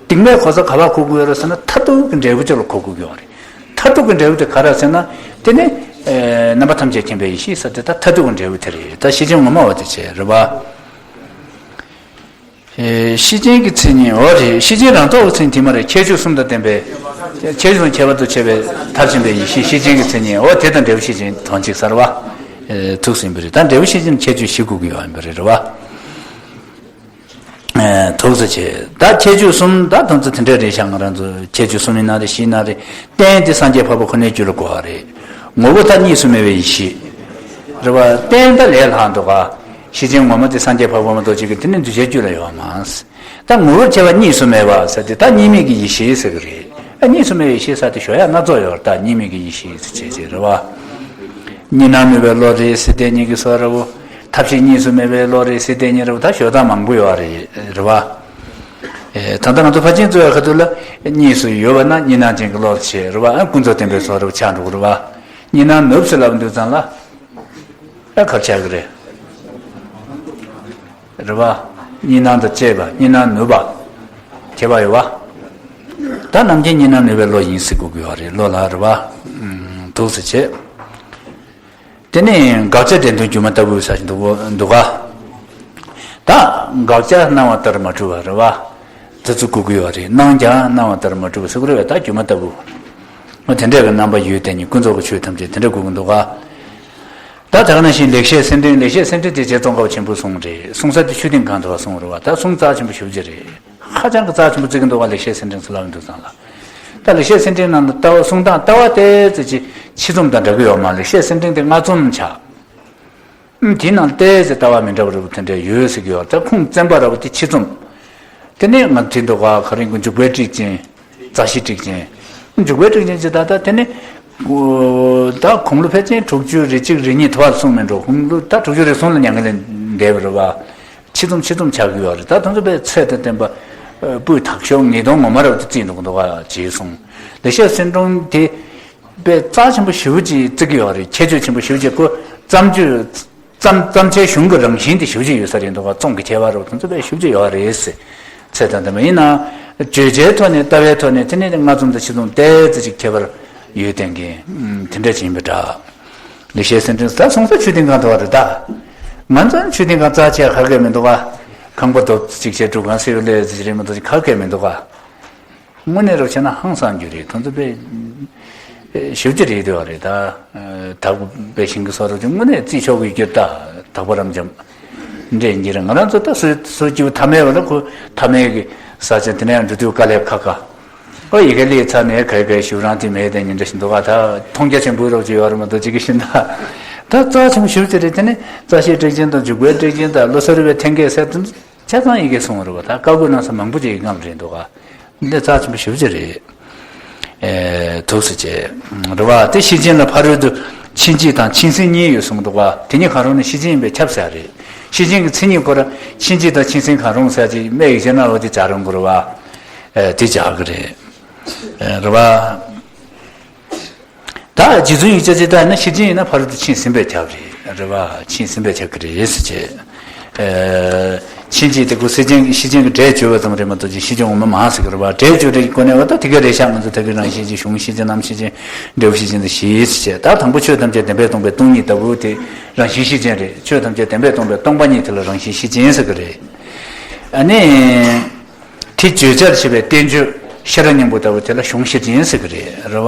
རྟིང་མའི་གོ་ས་ག་པར་གོ་དགོས་ཡོད་རེད་ཟེར་ན། མཐར་ཐུག་གི་འབྲས་བུ་ཅིག་ལ་གོ་དགོས་ཀྱི་ཡོད་རེད། མཐར་ཐུག་གི་འབྲས་བུ་དེ་ག་རེ་ཟེར་ན། དེ་ནི་རྣམ་པ་ཐམས་ཅད་མཁྱེན་པའི་ཡེ་ཤེས་ཟེར་དེ་ད་མཐར་ཐུག་གི་འབྲས་བུ་དེ་རེད། ད་ཤེར་ཕྱིན་ངོ་མ་བ་དེ་བྱས་རེད་བ། ཤེར་ཕྱིན་གྱི་མཚན་ཉིད། འོ་རེད། ཤེར་ཕྱིན་རང་རྟོགས་ཀྱི་མཚན་ཉིད་དེ་མ་རེད། ཁྱད་ཆོས་གསུམ་དང་ལྡན་པའི། ཁྱད་ཆོས་གསུམ་ཁྱད་པར་དུ་ཕྱེ་བའི་མཐར་ཕྱིན་པའི་ཡེ་ཤེས་ཤེར་ཕྱིན་གྱི་མཚན་ཉིད། འོ་དེ་དང་འབྲས་བུ་ཤེར་ཕྱིན་དོན་གཅིག་ཟེར་བ། ཐུགས་ཟིན་པ་རེད། ད་འབྲས་བུ་ཤེར་ཕྱིན་ཁྱད་ཆོས་བཞི་དགོས་ཀྱི་ཡོད་ཡིན་པ་རེད་རེད་བ། ཐུགས་སུ་ཆེ། ད་ཁྱད་ཆོས་གསུམ་ད་དོན་ཚུལ་དེ་འདྲ་རེད་ཤག་ང་རང་ཚོ་ཁྱད་ཆོས་གསུམ་ཡིན་ན་རེད། བཞི་ཡིན་ན་རེད། རྟེན་དེ་སངས་རྒྱས་འཕགས་པ་ཁོ་ནའི་རྒྱུད་ལ་གོ་བ་རེད། ངོ་བོ་ད་གཉིས་སུ་མེད་པའི་ཡེ་ཤེས་རེད་བ། རྟེན་ད་ལས་ལྷག་འདུག་ག། ཤེར་ཕྱིན་ངོ་མ་དེ་སངས་རྒྱས་འཕགས་པ་མ་གཏོགས་གཅིག་གི་དེ་ནི་གདུལ་བྱའི་རྒྱུད་ལ་ཡོད་མ་རེད། ད་ངོ་བོར་ཁྱད་པར་གཉིས་སུ་མེད་པ་ཟེར་དེ་ད་གཉིས་མེད་ཀྱི་ཡེ་ཤེས་ཟེར་གི་རེད། ཨ་གཉིས་སུ་མེད་པའི་ཡེ་ཤེས་ཟེར་དེ་ཞོ་ཡ་སྣ་ཚོགས་ཡོད་རེད། ད་གཉིས་མེད་ཀྱི་ཡེ་ཤེས་ཟེར་བྱས་བྱས་རེད་བ། གཉིས་སྣང་ནུས་པའི་བློ་རེད་ཟེར་དེ་གཉིས་ཀྱི་བཟོ་འདྲ་བོ། ཐབས་ཤེས་གཉིས་སུ་མེད་པའི་བློ་རེད་ཟེར་དེ་གཉིས་འདྲ་བོ། ད་ཞོ་སྟངས་མང་པོ་ཡོད་རེད་རེད་བ། ཨེ་ད་ལྟ་ང་ཚོ་ཕར་ཕྱིན་གཙོ་བའི་ཁ་ཐུག་ལ་གཉིས་སུ་ཡོད་པ་ན་གཉིས་སྣང་ཅན་གྱི་བློ་ཞེས་རེད་བ། ཨ་ཀུན་རྫོབ་བརྟེན་པའི་བཟོ་འདྲ་བོ་ཆགས་འགྲོ་གི་རེད་བ། གཉིས་སྣང་ནུབ་ཟེར་ལབ་འདུག་ཙང་ལ། ཨ་ག་རེ་ཆགས་ཀྱི་རེད། རེད་བ། གཉིས་སྣང་དང་བཅས་པ་གཉིས་སྣང་ནུབ་པ། ཁྱད་པར་ཡོད་བ། ད་རྣམ་མཁྱེན་གཉིས་སྣང་ནུབ་པའི་བློ་ཡིན་ཟེར་དགོས་ཀྱི་ཡོད་རེད། བློ་ལ་རེད་བ། ཐུགས་སུ་ཆེ། དེ་ནས་དགག་བྱ་བདེན་དོན་སྒྱུ་མ་ལྟ་བུ་ཟེར་གྱི་འདུག་ག། ད་དགག་བྱ་སྣང་བ་ལྟར་མ་གྲུབ་པ་རེད་བ། དེ་ཚོ་དགོས་ཀྱི་ཡོད་རེད། སྣང་ཀྱང་སྣང་བ་ལྟར་མ་གྲུབ་པ་ཟེར་གྱི་རེད་བ། ད་སྒྱུ་མ་ལྟ་བུ། དེ་འདྲ་གི་རྣམ་པ་ཡོད་དེ་ནི་ཀུན་རྫོབ་ཀྱི་ཆོས་ཐམས་ཅད་དེ་འདྲ་དགོས་ཀྱི་འདུག་ག། ད་དེ་ག་ནང་བཞིན་ལེགས་བཤད་སེམས་འགྲེལ། ལེགས་བཤད་སེམས་འགྲེལ་དེ་རྗེ་ཙོང་ཁ་པ་ཆེན་པོས་གསུངས་རེད། གསུངས་ས་དེ་ཆོས་ལྡན་གང་དུ་བ་གསུངས་རེད་བ། ད་གསུང་རྩ་ཆེན་པོ་ཞེ་པོ་ཅིག་རེད། ཧ་ཅང་གི་རྩ་ཆེན་པོ་བརྩི་གི་འདུག་ག། ལེགས་བཤད་སེམས་འགྲེལ་ཟེར་ལབ་འདུག་ཙང་ལ། ད་ལེགས་བཤད་སེམས་འགྲེལ་ནང་ལ་ལྟ་བ་གསུང་སྟངས་ལྟ་བ་ཏོག་ཙམ་ཅིག་ཕྱི་རྩོམ་དང་འདྲ་གི་ཡོད་མ་རེད། ལེགས་བཤད་སེམས་འགྲེལ་དེ་སྔ་རྩོམ་ཆགས། ཨུམ་དེའི་ནང་ལ་ཏོག་ཙམ་ལྟ་བ་མི་འདྲ་བ་འདྲ་བོ་དེ་འདྲ་ཡོད་ཟེར་གི་ཡོད། ད་ཁུངས་བཙན་པ་འདྲ་བོ་དེ་ཕྱི་རྩོམ། དེ་ནས་ང་བྲིས་འདུག་ག། ག་རེ་འཇུག་པའི་ཊཱིཀ་ཅན། རྩ་ཤེའི་ཊཱིཀ་ཅན། འཇུག་པའི་ཊཱིཀ་ཅན་ཅིག་ད་ལྟ་དེ་ནི། ད་དགུང་ལོ་ཕལ་ཆེར་དྲུག་ཅུ་རེ་གཅིག་རེ་གཉིས་དེ་བར་སོང་མེད་འགྲོ། དགུང་ལོ་ད་དྲུག་ཅུ་རེ་གསུམ་ལ་མྱ་ངན་ལས་འདས་པ་རེད་བ། ཕྱི་རྩོམ་ཕྱི་རྩོམ་ཆགས་ཀྱི་ཡོད་རེད། ད་དེ་ཚོ་དཔེ་ཚད་དང་ལྡན་པ། སྤུས་དག་ཤོས་ངེས་དོན་ངོ་མ་རབ་ཏུ་བརྩིས་འདུག་འདུག་ག་བྱས་སོང་། ལེགས་བཤད་སེམས་འགྲེལ་དེ། དཔེ་རྩ་ཆེན་པོ་ཞེ་པོ་ཅིག་བརྩི་གི་ཡོད་རེད། ཁྱད་ཆོས་ཆེན་པོ་ཞེ་པོ་ཅིག་ཁོ་བརྩམས་ཆོས། བརྩམས་བརྩམས་བྱའི་གཞུང་གི་རང་བཞིན་དེ་ཞེ་པོ་ཅིག་ཡོད་ས་རེད་འདུག་ག། རྩོམ་གྱི་ཁྱད་པར་རོ་དེ་ཚོ་དཔེ་ཞེ་པོ་ཅིག་ཡོད་རེད་ཟེར། ཚད་དང་ལྡན་པ་ཡིན་ན། བརྗོད་བྱའི་ཐོག་ནས་ལྟ་བའི་ཐོག་ནས་དེ་ནས་སྔ་རྩོམ་དང་ཕྱི་རྩོམ་ཏོག་ཙམ་ཅིག་ཁྱད་པར་ཡོད་བསྡད་མཁན་དེ་འདྲ་ཅིག་ཡིན་པ་འདྲ། ལེགས་བཤད་སེམས་འགྲེལ་ད་སོང་ས་ཆོས་ལྡན་གང་དུ་བ་རེད་ད། ང་ཚོ་ཆོས་ལྡན་གང་རྩ་ཆེ་ག་གེ་མི་འདུག་ག། ཁང་པ་རྡོ་གཅིག་བྱས་དྲུག་ཁང་སེ་བའི་ལས་ཟེར་རེད་མ་གཏོགས་ཁ་སྐད་མི་འདུག་ག་དངོས་གནས་རོགས་བྱས་ན་ཧང་སང་རྒྱུ་རེད། ཁོང་ཚོ་དཔེ་ཞིབ་ཀྱི་རེད་འདུག་བ་རེད་ད། དག་པའི་ཞིང་གི་སོ་རོགས་ཀྱི་དངོས་གནས་རྩིས་ཆོག་གི་རྒྱུ་ད། དག་པ་རབ་འབྱམས་འདྲེ་འགྱུར་ང་རང་ཚོ་ད་སུ་སུ་སྐྱིད་པོ་ཐ་མའི་བ་ལ་ཁོ་ཐ་མའི་གི་ས་ཆ་དེ་ནས་ཡང་འགྲོ་དུས་དཀའ་ལས་ཁག་ཁག་ཨོ་ཡི་གེ་ལས་ཚར་ནས་ག་གའི་ཞུ་རང་དེ་མེད་དེ་ཉིན་འདྲ་ཞིག་འདུག་ག་ད་མཐོང་རྒྱ་ཆེན་པོའི་རོགས་ཀྱི་ཡོད་རེད་མ་གཏོགས་ཅིག་གི་ཤིན་ད་ད་རྩ་ཆེན་པོ་ཞུ་ཅི་རེད། དེ་ནས་རྩ་ཤེས་སྤྲེག་ཅན་དང་འཇུག་པའི་སྤྲེག་ཅན་དང་བློ་གསར་བའི་འཐེན་འཁྱེར་ཟེར་དུས་ཆ་ཚང་ཡི་གེ་སོང་བ་རེད་བ། ད་བཀའ་བསྒོ་གནང་ས་མང་པོ་ཅིག་གི་སྒང་ལ་རེད་འདུག་ག་འདི་རྩ་ཆེན་པོ་ཞེ་པོ་ཅིག་རེད། ཨེ། ཐུགས་སུ་ཆེ། རེད་བ། དེ་ཤེར་ཕྱིན་ལ་ཕ་རོལ་ཏུ་ཕྱིན་ཆད་དང་ཕྱིན་ཟིན་གཉིས་ཡོད་གསུངས་འདུག་བ། དེ་གཉིས་གང་རུང་ནི་ཤེར་ཕྱིན་ཡིན་པས་ཁྱབ་ཟེར་རེད། ཤེར་ཕྱིན་གྱི་མཚན་ཉིད་སྐོར་ཕྱིན་ཆད་དང་ཕྱིན་ཟིན་གང་རུང་ཟེར་ཅིག་སྨྲས་ཡིག་ཆེན་ནང་ལོགས་དེ་སྦྱར་ཡོང་གི་རེད་བ། ཨེ། དེ་སྦྱར་གི་རེད། ཨེ། རེད་བ། ད་རྗེ་བཙུན་ཡིག་བརྒྱ་ཅིག་ལྟར་ན་ཤེར་ཕྱིན་ཡིན་ན་ཕ་རོལ་ཏུ་ཕྱིན་ཟིན་པས་ཁྱབ་རེད། རེད་བ། ཕྱིན་ཟིན་པས་ཁྱབ་ཀྱི་རེད་ཟེར་བྱས། ཨེ། ཕྱིན་ཆད་དེ་ཁོ་ཤེར་ཕྱིན་ཤེར་ཕྱིན་གྱི་སྒྲས་བརྗོད་པ་ཙམ་རེད་མ་གཏོགས་ཅིག་ཤེར་ཕྱིན་དབུ་མ་མ་ཟེར་གྱི་རེད་བ། སྒྲས་བརྗོད་རེད་ཀྱི་སྒོ་ནས་བ་ད་དེ་ག་རེད་ཤག་ང་ཚོ་ད་གིན་རང་ཤེར་ཕྱིན་གཞུང་ཤེར་ཕྱིན་རྣམ་ཤེར་ཕྱིན་འབྲས་བུ་ཤེར་ཕྱིན་དུ་བཞི་ཟེར་བྱས། ད་དང་པོ་ཆོས་ཐམས་ཅད་བདེན་པས་སྟོང་པའི་སྟོང་ཉིད་ལྟ་བུ་དེ་རང་བཞིན་ཤེར་ཕྱིན་རེད། ཆོས་ཐམས་ཅད་བདེན་པས་སྟོང་པའི་སྟོང་པ་ཉིད་དེ་ལ་རང་བཞིན་ཤེར་ཕྱིན་ཟེར་གྱི་རེད། ཨ་ནི། དེ་བརྗོད་བྱར་བྱེད་པའི་བསྟན་བཅོས་ཤེས་རབ་སྙིང་པོ་ལྟ་བུ་དེ་ལ་གཞུང་ཤེར་ཕྱིན་ཟེར་གྱི་རེད། རེད་བ།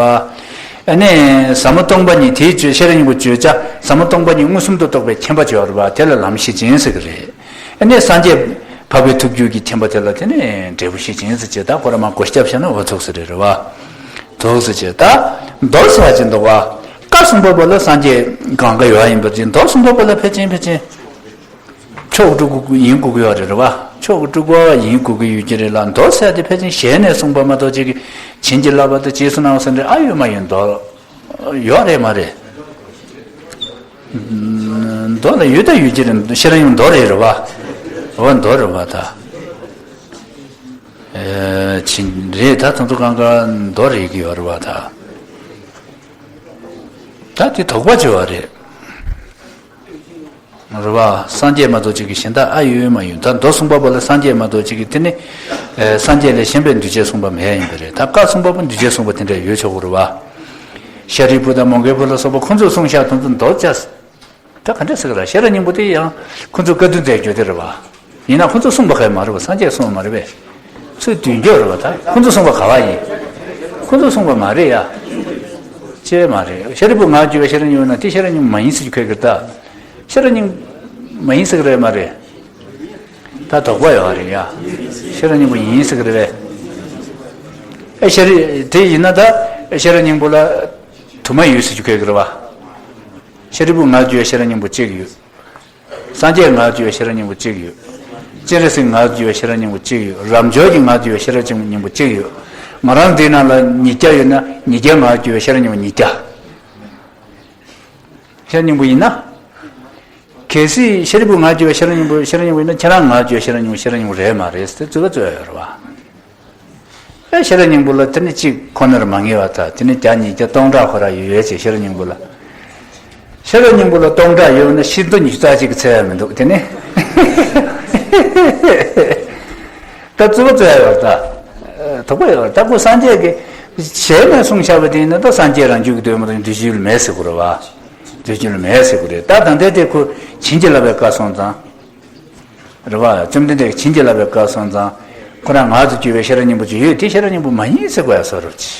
ཨ་ནི་ཟབ་མོ་སྟོང་པ་ཉིད་དེའི་བརྗོད་ཤེས་རབ་སྙིང་པོ་བརྗོད་བྱ་ཟབ་མོ་སྟོང་པ་ཉིད་མངོན་སུམ་དུ་རྟོགས་པའི་མཁྱེན་པ་བརྗོད་པ་རེད་བ། དེ་ལ་ལམ་ཤེར་ཕྱིན་ཟེར་གྱི་རེད། ཨ་ནི་སངས་རྒྱས་འཕགས་པའི་ཐུགས་རྒྱུད་ཀྱི་མཁྱེན་པ་དེ་ལ་དེ་ནི་འབྲས་བུ་ཤེར་ཕྱིན་ཟེར་བྱས། ད་ཁོ་ར་མ་གོ་སྐྱབས་བྱས་ན་འོ་ཚོགས་ཟེར་རེད། རེད་བ། ཚོགས་ཟེར་བྱས། ད་མདོར་ཟེར་བ་ཅིག་འདུག་བ། བཀའ་གསུང་པ་པོ་ལ་སངས་རྒྱས་གང་ག་ཡོད་ཡིན་པ་ཅིག་མདོར་གསུང་པ་པོ་ལ་ཕལ་ཆེར་ཕལ་ཆེར། མཆོག་སྤྲུལ་སྐུ་ཡིན་དགོས་ཀྱི་ཡོད་རེད། རེད་བ། མཆོག་གི་སྤྲུལ་སྐུ་ཡིན་དགོས་ཀྱི་ཡོད་ཀྱི་རེད་ལ། མདོ་ཟེར་དེ་ཕལ་ཆེར་ཞལ་ནས་གསུངས་པ་མ་གཏོགས་ཅིག་གི་བྱིན་གྱིས་བརླབས་པ་དང་རྗེས་སུ་གནང་བ་ཟེར་འདྲ་ཨ་ཡོད་མ་ཡོད་མདོ་ཡོད་རེད་མ་རེད། མདོ་ལ་ཡོད་ད་ཡོད་ཀྱི་རེད། ཤེས་རབ་སྙིང་པོ་མདོ་རེད། རེད་བ། འོ་མདོ་རེད་བ་ད། ཨེ། བྱིན་རེད་ད། དེ་ཚོ་གང་ག་མདོ་རེད་ཀྱི་ཡོད་རེད་བ་ད། ད་དེ་དོགས་པ་བྱེད་པ་རེད། རེད་བ། སངས་རྒྱས་མ་གཏོགས་ཅིག་གི་གཞན་དག་ཨ་ཡོད་མ་ཡོད། ད་མདོ་གསུངས་པ་པོ་ལ་སངས་རྒྱས་མ་གཏོགས་ཅིག་གི་དེ་ནི། ཨེ། སངས་རྒྱས་ལས་གཞན་པའི་འདུས་བྱས་གསུངས་པ་མེད་ཡིན་པ་རེད། ད་བཀའ་གསུངས་པ་པོ་འདུས་བྱས་གསུངས་པ་དེ་འདྲ་ཡོད་ཆོག་གི་རེད་བ། ཤཱ་རིའི་བུ་དང་མོའུ་འགལ་བུ་ལ་སོགས་པ་ཁོ་ཚོས་གསུངས་ཤག་དེ་ཚོ་མདོར་བྱས། ད་ག་འདྲ་ཟེར་གི་ལ། ཤེས་རབ་སྙིང་པོ་དེ་ཡང་ཁོ་ཚོས་བཀའ་བསྡུ་མཛད་རྒྱུ་དེ་རེད་བ། ཡིན་ན་ཁོ་ཚོས་གསུངས་པ་ག་ཡང་མ་རེད་བ། སངས་རྒྱས་གསུངས་པ་མ་རེད་པས། ཚུར་བསྡུས་རྒྱུ་རེད་བ། ད་ཁོ་ཚོས་གསུངས་པ་ག་བ་ཡིན། ཁོ་ཚོས་གསུངས་པ་མ་རེད་ཡ། ཅེས་མ་རེད། ཤཱ་རིའི་བུ་ངག་བརྒྱུད་པའི་ཤེས་རབ་སྙིང་པོ་ན་དེ་ཤེས་རབ་སྙིང་པོ་མ་ཡིན་ཟེར་རྒྱུ་ཁོས་གི་ད། ཤེས་རབ་སྙིང་མ་ཡིན་ཟེར་གི་རེད་མ་རེད། ད་དོགས་པ་ཡོད་རེད་ཡ། ཤེས་རབ་སྙིང་པོ་ཡིན་ཟེར་གི་རེད་པས། ཨེ། ཤེས་རབ་དེ་ཡིན་ན་ད་ཤེས་རབ་སྙིང་པོ་ལ་དུ་མ་ཡོད་ཟེར་རྒྱུ་ཁོས་གི་རེད་བ། ཤཱ་རིའི་བུ་ངག་བརྒྱུད་པའི་ཤེས་རབ་སྙིང་པོ་གཅིག་ཡོད། སངས་རྒྱས་ངག་བརྒྱུད་པའི་ཤེས་རབ་སྙིང་པོ་གཅིག་ཡོད། སྤྱན་རས་གཟིགས་ངག་བརྒྱུད་པའི་ཤེས་རབ་སྙིང་པོ་གཅིག་ཡོད། རབ་འབྱོར་གྱི་ངག་བརྒྱུད་པའི་ཤེས་རབ་སྙིང་པོ་གཅིག་ཡོད། ང་རང་འདི་ནང་ལ་ཉིས་བརྒྱ་ཡོད་ན་ཉིས་བརྒྱ་ངག་བརྒྱུད་པའི་ཤེས་རབ་སྙིང་པོ་ཉིས་བརྒྱ། ཤེས་རབ་སྙིང་པོ་ཡིན་ན། གལ་སྲིད་ཤཱ་རིའི་བུ་ངག་བརྒྱུད་པའི་ཤེས་རབ་སྙིང་པོ་ཤེས་རབ་སྙིང་པོ་ཡིན་ན་ཁྱེད་རང་ངག་བརྒྱུད་པའི་ཤེས་རབ་སྙིང་པོ་ཤེས་རབ་སྙིང་པོ་རེད་མ་རེད་ཟེར་ཏེ་རྩོད་པ་རྩོད་ཡ་ཡོད་རེད་བ། ཨེ། ཤེས་རབ་སྙིང་པོ་ལ་དེ་ནི་གཅིག་ཁོ་ནར་མ་ངེས་པ་དང་དེ་ནི་བརྒྱ་ཉིས་བརྒྱ་སྟོང་ཕྲག་ཁོ་ར་ཡོད་ཡོད་ཅེས་ཤེས་རབ་སྙིང་པོ་ལ། ཤེས་རབ་སྙིང་པོ་ལ་སྟོང་ཕྲག་ཡོད་ན་ཤིན་ཏུ་ཉི་ཤུ་རྩ་གཅིག་གི་ཚད་ཡང་མི་འདུག་དེ་ནི། ད་རྩོད་པ་རྩོད་ཡ་ཡོད་ད། དོགས་པ་ཡོད་ད། ཁོ་སངས་རྒྱས་ཀྱི་ཞལ་ནས་གསུངས་བཞག་པ་དེ་ཡིན་ན་ད་སངས་རྒྱས་རང་རྒྱུད་ཀྱི་གདོད་མ་དང་འདུས་བྱས་ལ་མེད་ཟེར་དགོས་རེད་བ། འདུས་བྱས་ལ་མེད་ཟེར་དགོས་རེད། ད་ད་ལྟའི་དེ་ཁོ་བྱིན་གྱིས་བརླབས་པའི་བཀའ་སོང་ཙང་། རེད་བ། བཅོམ་ལྡན་འདས་ཀྱིས་བྱིན་གྱིས་བརླབས་པའི་བཀའ་སོང་ཙང་། ཁོ་རང་ངག་ཏུ་གྱུར་པའི་ཤེས་རབ་སྙིང་པོ་ཅིག་ཡོད། དེ་ཤེས་རབ་སྙིང་པོ་མ་ཡིན་ཟེར་དགོས་ཡ་བཟོ་འདྲ་ཅིག་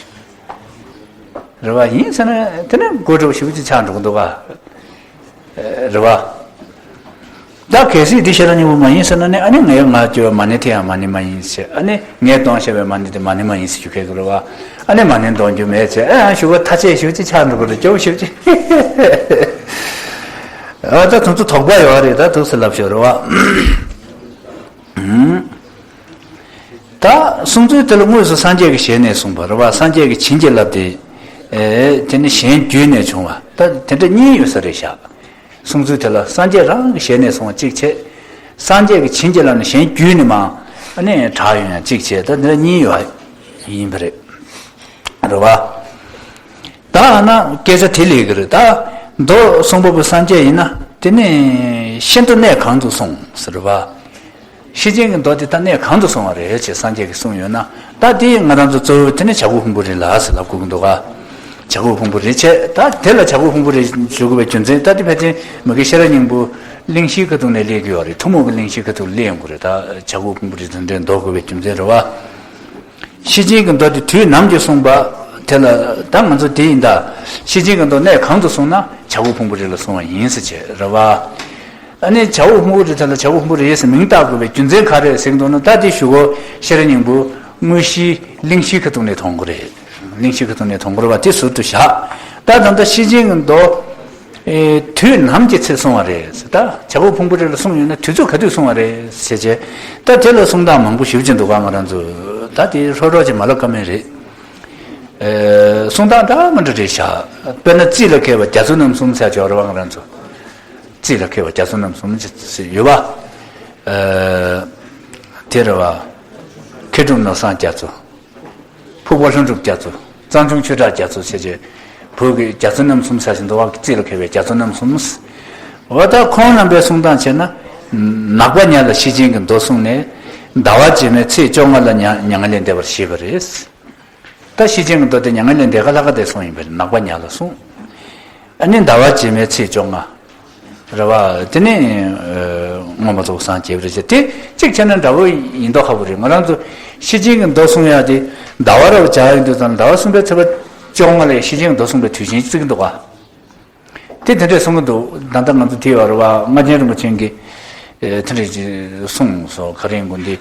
རེད་བ། ཡིན་ཟེར་ན་དེ་ནི་དགོད་བྲོ་ཞེ་པོ་ཅིག་ཆགས་འགྲོ་གི་འདུག་ག་རེད་བ། ད་གལ་སྲིད་དེ་ཤེས་རབ་སྙིང་པོ་མ་ཡིན་ཟེར་ན་ནི་ཨ་ནི་ངའི་ངག་ཏུ་གྱུར་པའི་མ་ཎི་དེ་ཡང་མ་ཎི་མ་ཡིན་ཟེར། ཨ་ནི་ངས་གཏོང་བཞིན་པའི་མ་ཎི་དེ་མ་ཎི་མ་ཡིན་ཟེར་རྒྱུ་གལ་གི་རེད་བ། ཨ་ནི་མ་ཎི་འདོན་རྒྱུ་མེད་ཟེར། ཨ་ཡང་ཞུ་བ་ཐ་ཆད་ཞེ་པོ་ཅིག་ཆགས་འགྲོ་གི་རེད། སྐྱོ་ཞེ་པོ་ཅིག་ཨ་ད་དེ་ཚོ་དོགས་པ་ཡོད་རེད། ད་ཐུགས་སུ་ལབ་ཤོག་རེད་བ། ད་གསུང་ཚུལ་དེ་ལ་དངོས་སུ་སངས་རྒྱས་ཀྱི་ཞལ་ནས་གསུངས་པ་རེད་བ། སངས་རྒྱས་ཀྱིས་བྱིན་གྱིས་བརླབས་ཏེ། ཨེ། དེ་ནི་གཞན་བརྒྱུད་ནས་བྱུང་བ། ད་དེ་འདྲ་གཉིས་ཡོད་ས་རེད་ཤག་གསུང་ཚུལ་དེ་ལ་སངས་རྒྱས་རང་གི་ཞལ་ནས་གསུངས་པ་གཅིག་བྱས། སངས་རྒྱས་ཀྱིས་བྱིན་གྱིས་བརླབས་ནས་གཞན་བརྒྱུད་ནས་མར་ཨ་ནི་གྲགས་ཡོང་ཡ་གཅིག་བྱས། ད་འདི་འདྲ་གཉིས་ཡོད་ཡིན་པ་རེད། རེད་བ། ད་ཨ་ན་སྐད་ཆ་དེ་ལས་ཀྱི་རེད། ད་མདོ་གསུང་པ་པོ་སངས་རྒྱས་ཡིན་ན་དེ་ནི་ཤིན་ཏུ་གནས་གང་དུ་གསུངས་ཟེར་བ། ཤེར་ཕྱིན་གྱི་མདོ་དེ་ད་གནས་གང་དུ་གསུངས་པ་རེད་ཅེས་སངས་རྒྱས་ཀྱིས་གསུངས་ཡོད་ན། ད་དེ་ང་རང་ཚོ་གཙོ་བོ་དེ་ནི་བྱ་རྒོད་ཕུང་པོའི་རི་ལ་ཟེར་ལབ་དགོས་ཀྱི་འདུག་ག་བྱ་རྒོད་ཕུང་པོ་རེད་བྱས། ད་དེ་ལ་བྱ་རྒོད་ཕུང་པོ་རེད་ཞུ་དགོས་པའི་རྒྱུ་མཚན། ད་དེ་ཕལ་ཆེར་མ་གི་ཤེས་རབ་སྙིང་པོ་གླེང་གཞིའི་ཁ་ཐུག་ནས་སླེབས་ཀྱི་ཡོད་རེད། ཐུན་མོང་གི་གླེང་གཞིའི་ཁ་ཐུག་སླེབས་ཡོང་གི་རེད། ད་བྱ་རྒོད་ཕུང་པོ་རེད་ཟེར་འདྲ་འདོགས་དགོས་པའི་རྒྱུ་མཚན་རེད་བ། ཤེར་ཕྱིན་གྱི་མདོ་དེ་དུས་ནམ་གྱིས་གསུངས་པ་དེ་ལ་ད་ང་ཚོ་དེ་ཡིན་ད། ཤེར་ཕྱིན་གྱི་མདོ་གནས་གང་དུ་གསུངས་ན་བྱ་རྒོད་ཕུང་པོ་རེད་ལ་གསུངས་པ་ཡིན་ཟེར་བྱས་རེད་བ། ཨ་ནི་བྱ་རྒོད་ཕུང་པོ་རེད་དེ་ལ་བྱ་རྒོད་ཕུང་པོ་རེད་ཟེར་མིང་བཏགས་དགོས་པའི་རྒྱུ་མཚན་ག་རེ་ཟེར་གྱི་འདུག་ན། ད་དེ་ཞུ་གོ། ཤེས་རབ་སྙིང་པོ་དངོས་གཞིའི་གླེང་གཞིའི་ཁ་ཐུག་ནས་མཐོང་གི་རེད། གླེང་གཞིའི་ཁ་ཐུག་ནས་མཐོང་གི་རེད་བ། དེ་ཟུར་དུ་བཞག་ད་ད་ལྟ་ཤེར་ཕྱིན་གྱི་མདོ། ཨེ། དུས་ནམ་གྱི་ཚེ་གསུང་བ་རེད། ད་བྱ་རྒོད་ཕུང་པོ་རེད་ལ་གསུངས་ཡོད་ན་དུས་ཚོད་ག་དུས་གསུང་བ་རེད་ཟེར་བྱས། ད་དེ་ལ་གསུང་སྟངས་མང་པོ་ཞིབ་ཅིག་འདུག་ག་ང་རང་ཚོ་ད་དེ་ཧྲོ་ཧྲོ་ཅིག་མ་ལབ་ཀ་མེད་རེད། ཨེ། གསུང་སྟངས་འདྲ་མི་འདྲ་རེད་ཤག་དཔེར་ན་རྩིས་ལ་མཁས་པ་རྒྱ་མཚོ་རྣམ་གསུམ་ཟེར་ཅིག་ཡོད་རེད་བ། ང་རང་ཚོ་རྩིས་ལ་མཁས་པ་རྒྱ་མཚོ་རྣམ་གསུམ་ཅིག་ཡོད་བ། ཨེ། དེ་རེད་བ། མཁས་གྲུབ་ནོར་བཟང་རྒྱ་མཚོ། ཕུག་པ་ལྷུན་གྲུབ་རྒྱ་མཚོ། གཙང་ཆུང་ཆོས་གྲགས་རྒྱ་མཚོ་ཟེར་བྱས། བོད་ཀྱི་རྒྱ་མཚོ་རྣམ་གསུམ་ཟེར་བཞིན་འདུག་བ། རྩིས་ལ་མཁས་པའི་རྒྱ་མཚོ་རྣམ་གསུམ། འོ་ད་ཁོང་རྣམ་པའི་གསུང་སྟངས་བྱས་ན། ནག་པ་ཉ་ལ་ཤེར་ཕྱིན་གྱི་མདོ་གསུངས་ནས། ཟླ་བ་རྗེས་མའི་ཚེས་བཅོ་ལྔ་ལ་མྱ་མྱ་ངན་ལས་འདས་པར་བཞེད་པ་རེད། ད་ཤེར་ཕྱིན་གྱི་མདོ་དེ་མྱ་ངན་ལས་འདས་ཁ་ལྷག་ག་དེ་གསུངས་ཡིན་པས་ནག་པ་ཉ་ལ་གསུངས། ཨ་ནི་ཟླ་བ་རྗེས་མའི་ཚེས་བཅོ་ལྔ། རེད་བ། དེ་ནི་མངོན་པར་རྫོགས་སངས་རྒྱས་པ་རེད་ཟེར། དེ་གཅིག་བྱས་ན་འདྲ་བོ་ཡིན་མདོག་ཁ་པོ་རེད། ང་རང་ཚོ་ཤེར་ཕྱིན་གྱི་མདོ་གསུང་ཡག་དེ་ཟླ་བ་རེ་བ་སྦྱར་ཡོང་དུས་ཙམ་ཟླ་བ་གསུམ་པའི་ཚེས་པ་བཅོ་ལྔ་ལ་ཤེར་ཕྱིན་གྱི་མདོ་གསུངས་པའི་དུས་ཆེན་བརྩི་གི་འདུག་ག་དེ་དེ་འདྲས་གསུང་གི་འདུག་ད་ལྟ་ང་ཚོ་དེ་ཡོད་རེད་བ། རྔ་ཆེན་རིན་པོ་ཆེ་གིས་དེ་འདྲས་ཅིག་གསུངས་སོ། ག་རེ་ཡིན་དགོས་འདི།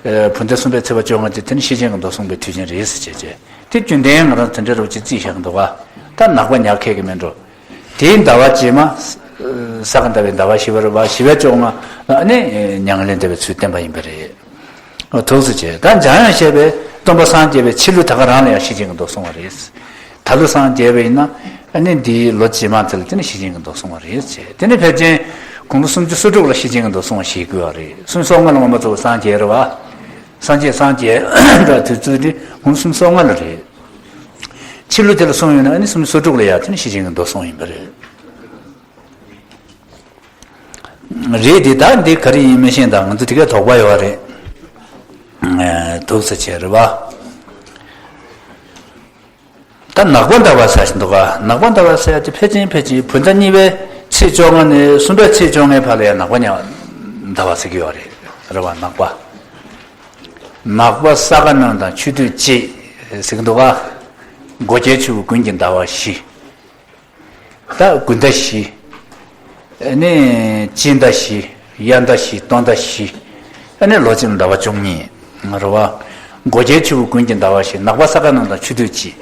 བོད་ཟླ་གསུམ་པའི་ཚེས་པ་བཅོ་ལྔ་དེ་དེ་ནི་ཤེར་ཕྱིན་གྱི་མདོ་གསུངས་པའི་དུས་ཆེན་རེད་ཟེར་བྱས་བྱས། དེ་རྒྱུན་ལྡན་ང་རང་དེ་འདྲས་རེ་བ་ཅིག་བརྩིས་བཞག་གི་འདུག་ག་ད་ནག་པ་ཉ་ཁེགས་ཀྱི་མེད་འགྲོ། དེའི་ཟླ་བ་རྗེས་མ། ས་ག་ཟླ་བའི་ཟླ་བ་བཞི་པ་རེད་བ། བཞི་པའི་བཅོ་ལྔ་ལ་ནི་མྱ་ངན་ལས་འདས་པའི་ཚུལ་བསྟན་པ་ཡིན་པ་རེད། འོ་ཐུགས་སུ་ཆེ། ད་འཇམ་དབྱངས་བཞད་པའི་སྟོན་པ་སངས་རྒྱས་པའི་ཕྱི་ལོ་ད་ག་རང་ལ་ཡང་ཤེར་ཕྱིན་གྱི་མདོ་གསུངས་པ་རེད། ད་ལོ་སངས་རྒྱས་པ་ཡིན་ན་ཨ་ནི་འདིའི་ལོ་རྗེས་མ་དེ་ལ་དེ་ནི་ཤེར་ཕྱིན་གྱི་མདོ་གསུངས་པ་རེད་ཟེར། དེ་ནི་ཕལ་ཆེར་དགུང་ལོ་སུམ་ཅུ་སོ་དྲུག་ལ་ཤེར་ཕྱིན་གྱི་མདོ་གསུངས་པ་ཞིག་དགོས་པ་རེད། སུམ་ཅུ་སོ་ལྔ་ལ་མངོན་པར་རྫོགས་པར་སངས་རྒྱས་རེད་བ། སངས་རྒྱས་སངས་རྒྱས་འདྲ་དུས་ཚོད་དེ་དགུང་ལོ་སུམ་ཅུ་སོ་ལྔ་ལ་རེད། ཕྱི་ལོ་དེ་ལ་གསུངས་ཡོད་ན་ཨ་ནི་སུམ་ཅུ་སོ་དྲུག་ལ་ཡང་དེ་ནི་ཤེར་ཕྱིན་གྱི་མདོ་གསུངས་ཡིན་པ་རེད། རེད་དེ་ད་འདི་ག་རེ་ཡིན་མི་ཤེས། ད་ང་ཚོ་དེ་གའི་དོགས་པ་ཡོད་རེད། ཨ། འདུག་ས་བྱས་རེད་བ། ད་ནག་པ་ཟླ་བ་ཟེར་བཞིན་འདུག་ག་ནག་པ་ཟླ་བ་ཟེར་ཡ་དེ་ཕལ་ཆེར་ཕལ་ཆེར་བོད་ཟླ་གཉིས་པའི་ཚེས་བཅོ་ལྔ་ནས་གསུམ་པའི་ཚེས་བཅོ་ལྔའི་བར་ལ་ཡང་ནག་པ་ཉ་ཟླ་བ་ཟེར་གྱི་ཡོད་རེད། རེད་བ། ནག་པ། ནག་པ་ས་ག་ནང་དང་ཆུ་སྟོད་གཅིག་ཟེར་གྱི་འདུག་ག་སྒོ་བརྒྱད་ཆུ་བོ་དགུན་གྱི་ཟླ་བ་བཞི། ད་དགུན་ཟླ་བཞི། ཨ་ནི་སྤྱི་ཟླ་བཞི། དབྱར་ཟླ་བཞི། སྟོན་ཟླ་བཞི། ཨ་ནི་ལོ་གཅིག་ལ་ཟླ་བ་བཅུ་གཉིས། རེད་བ། སྒོ་བརྒྱད་ཆུ་བོ་དགུན་གྱི་ཟླ་བ་བཞི། ནག་པ་ས་ག་ནང་དང་ཆུ་སྟོད་གཅིག་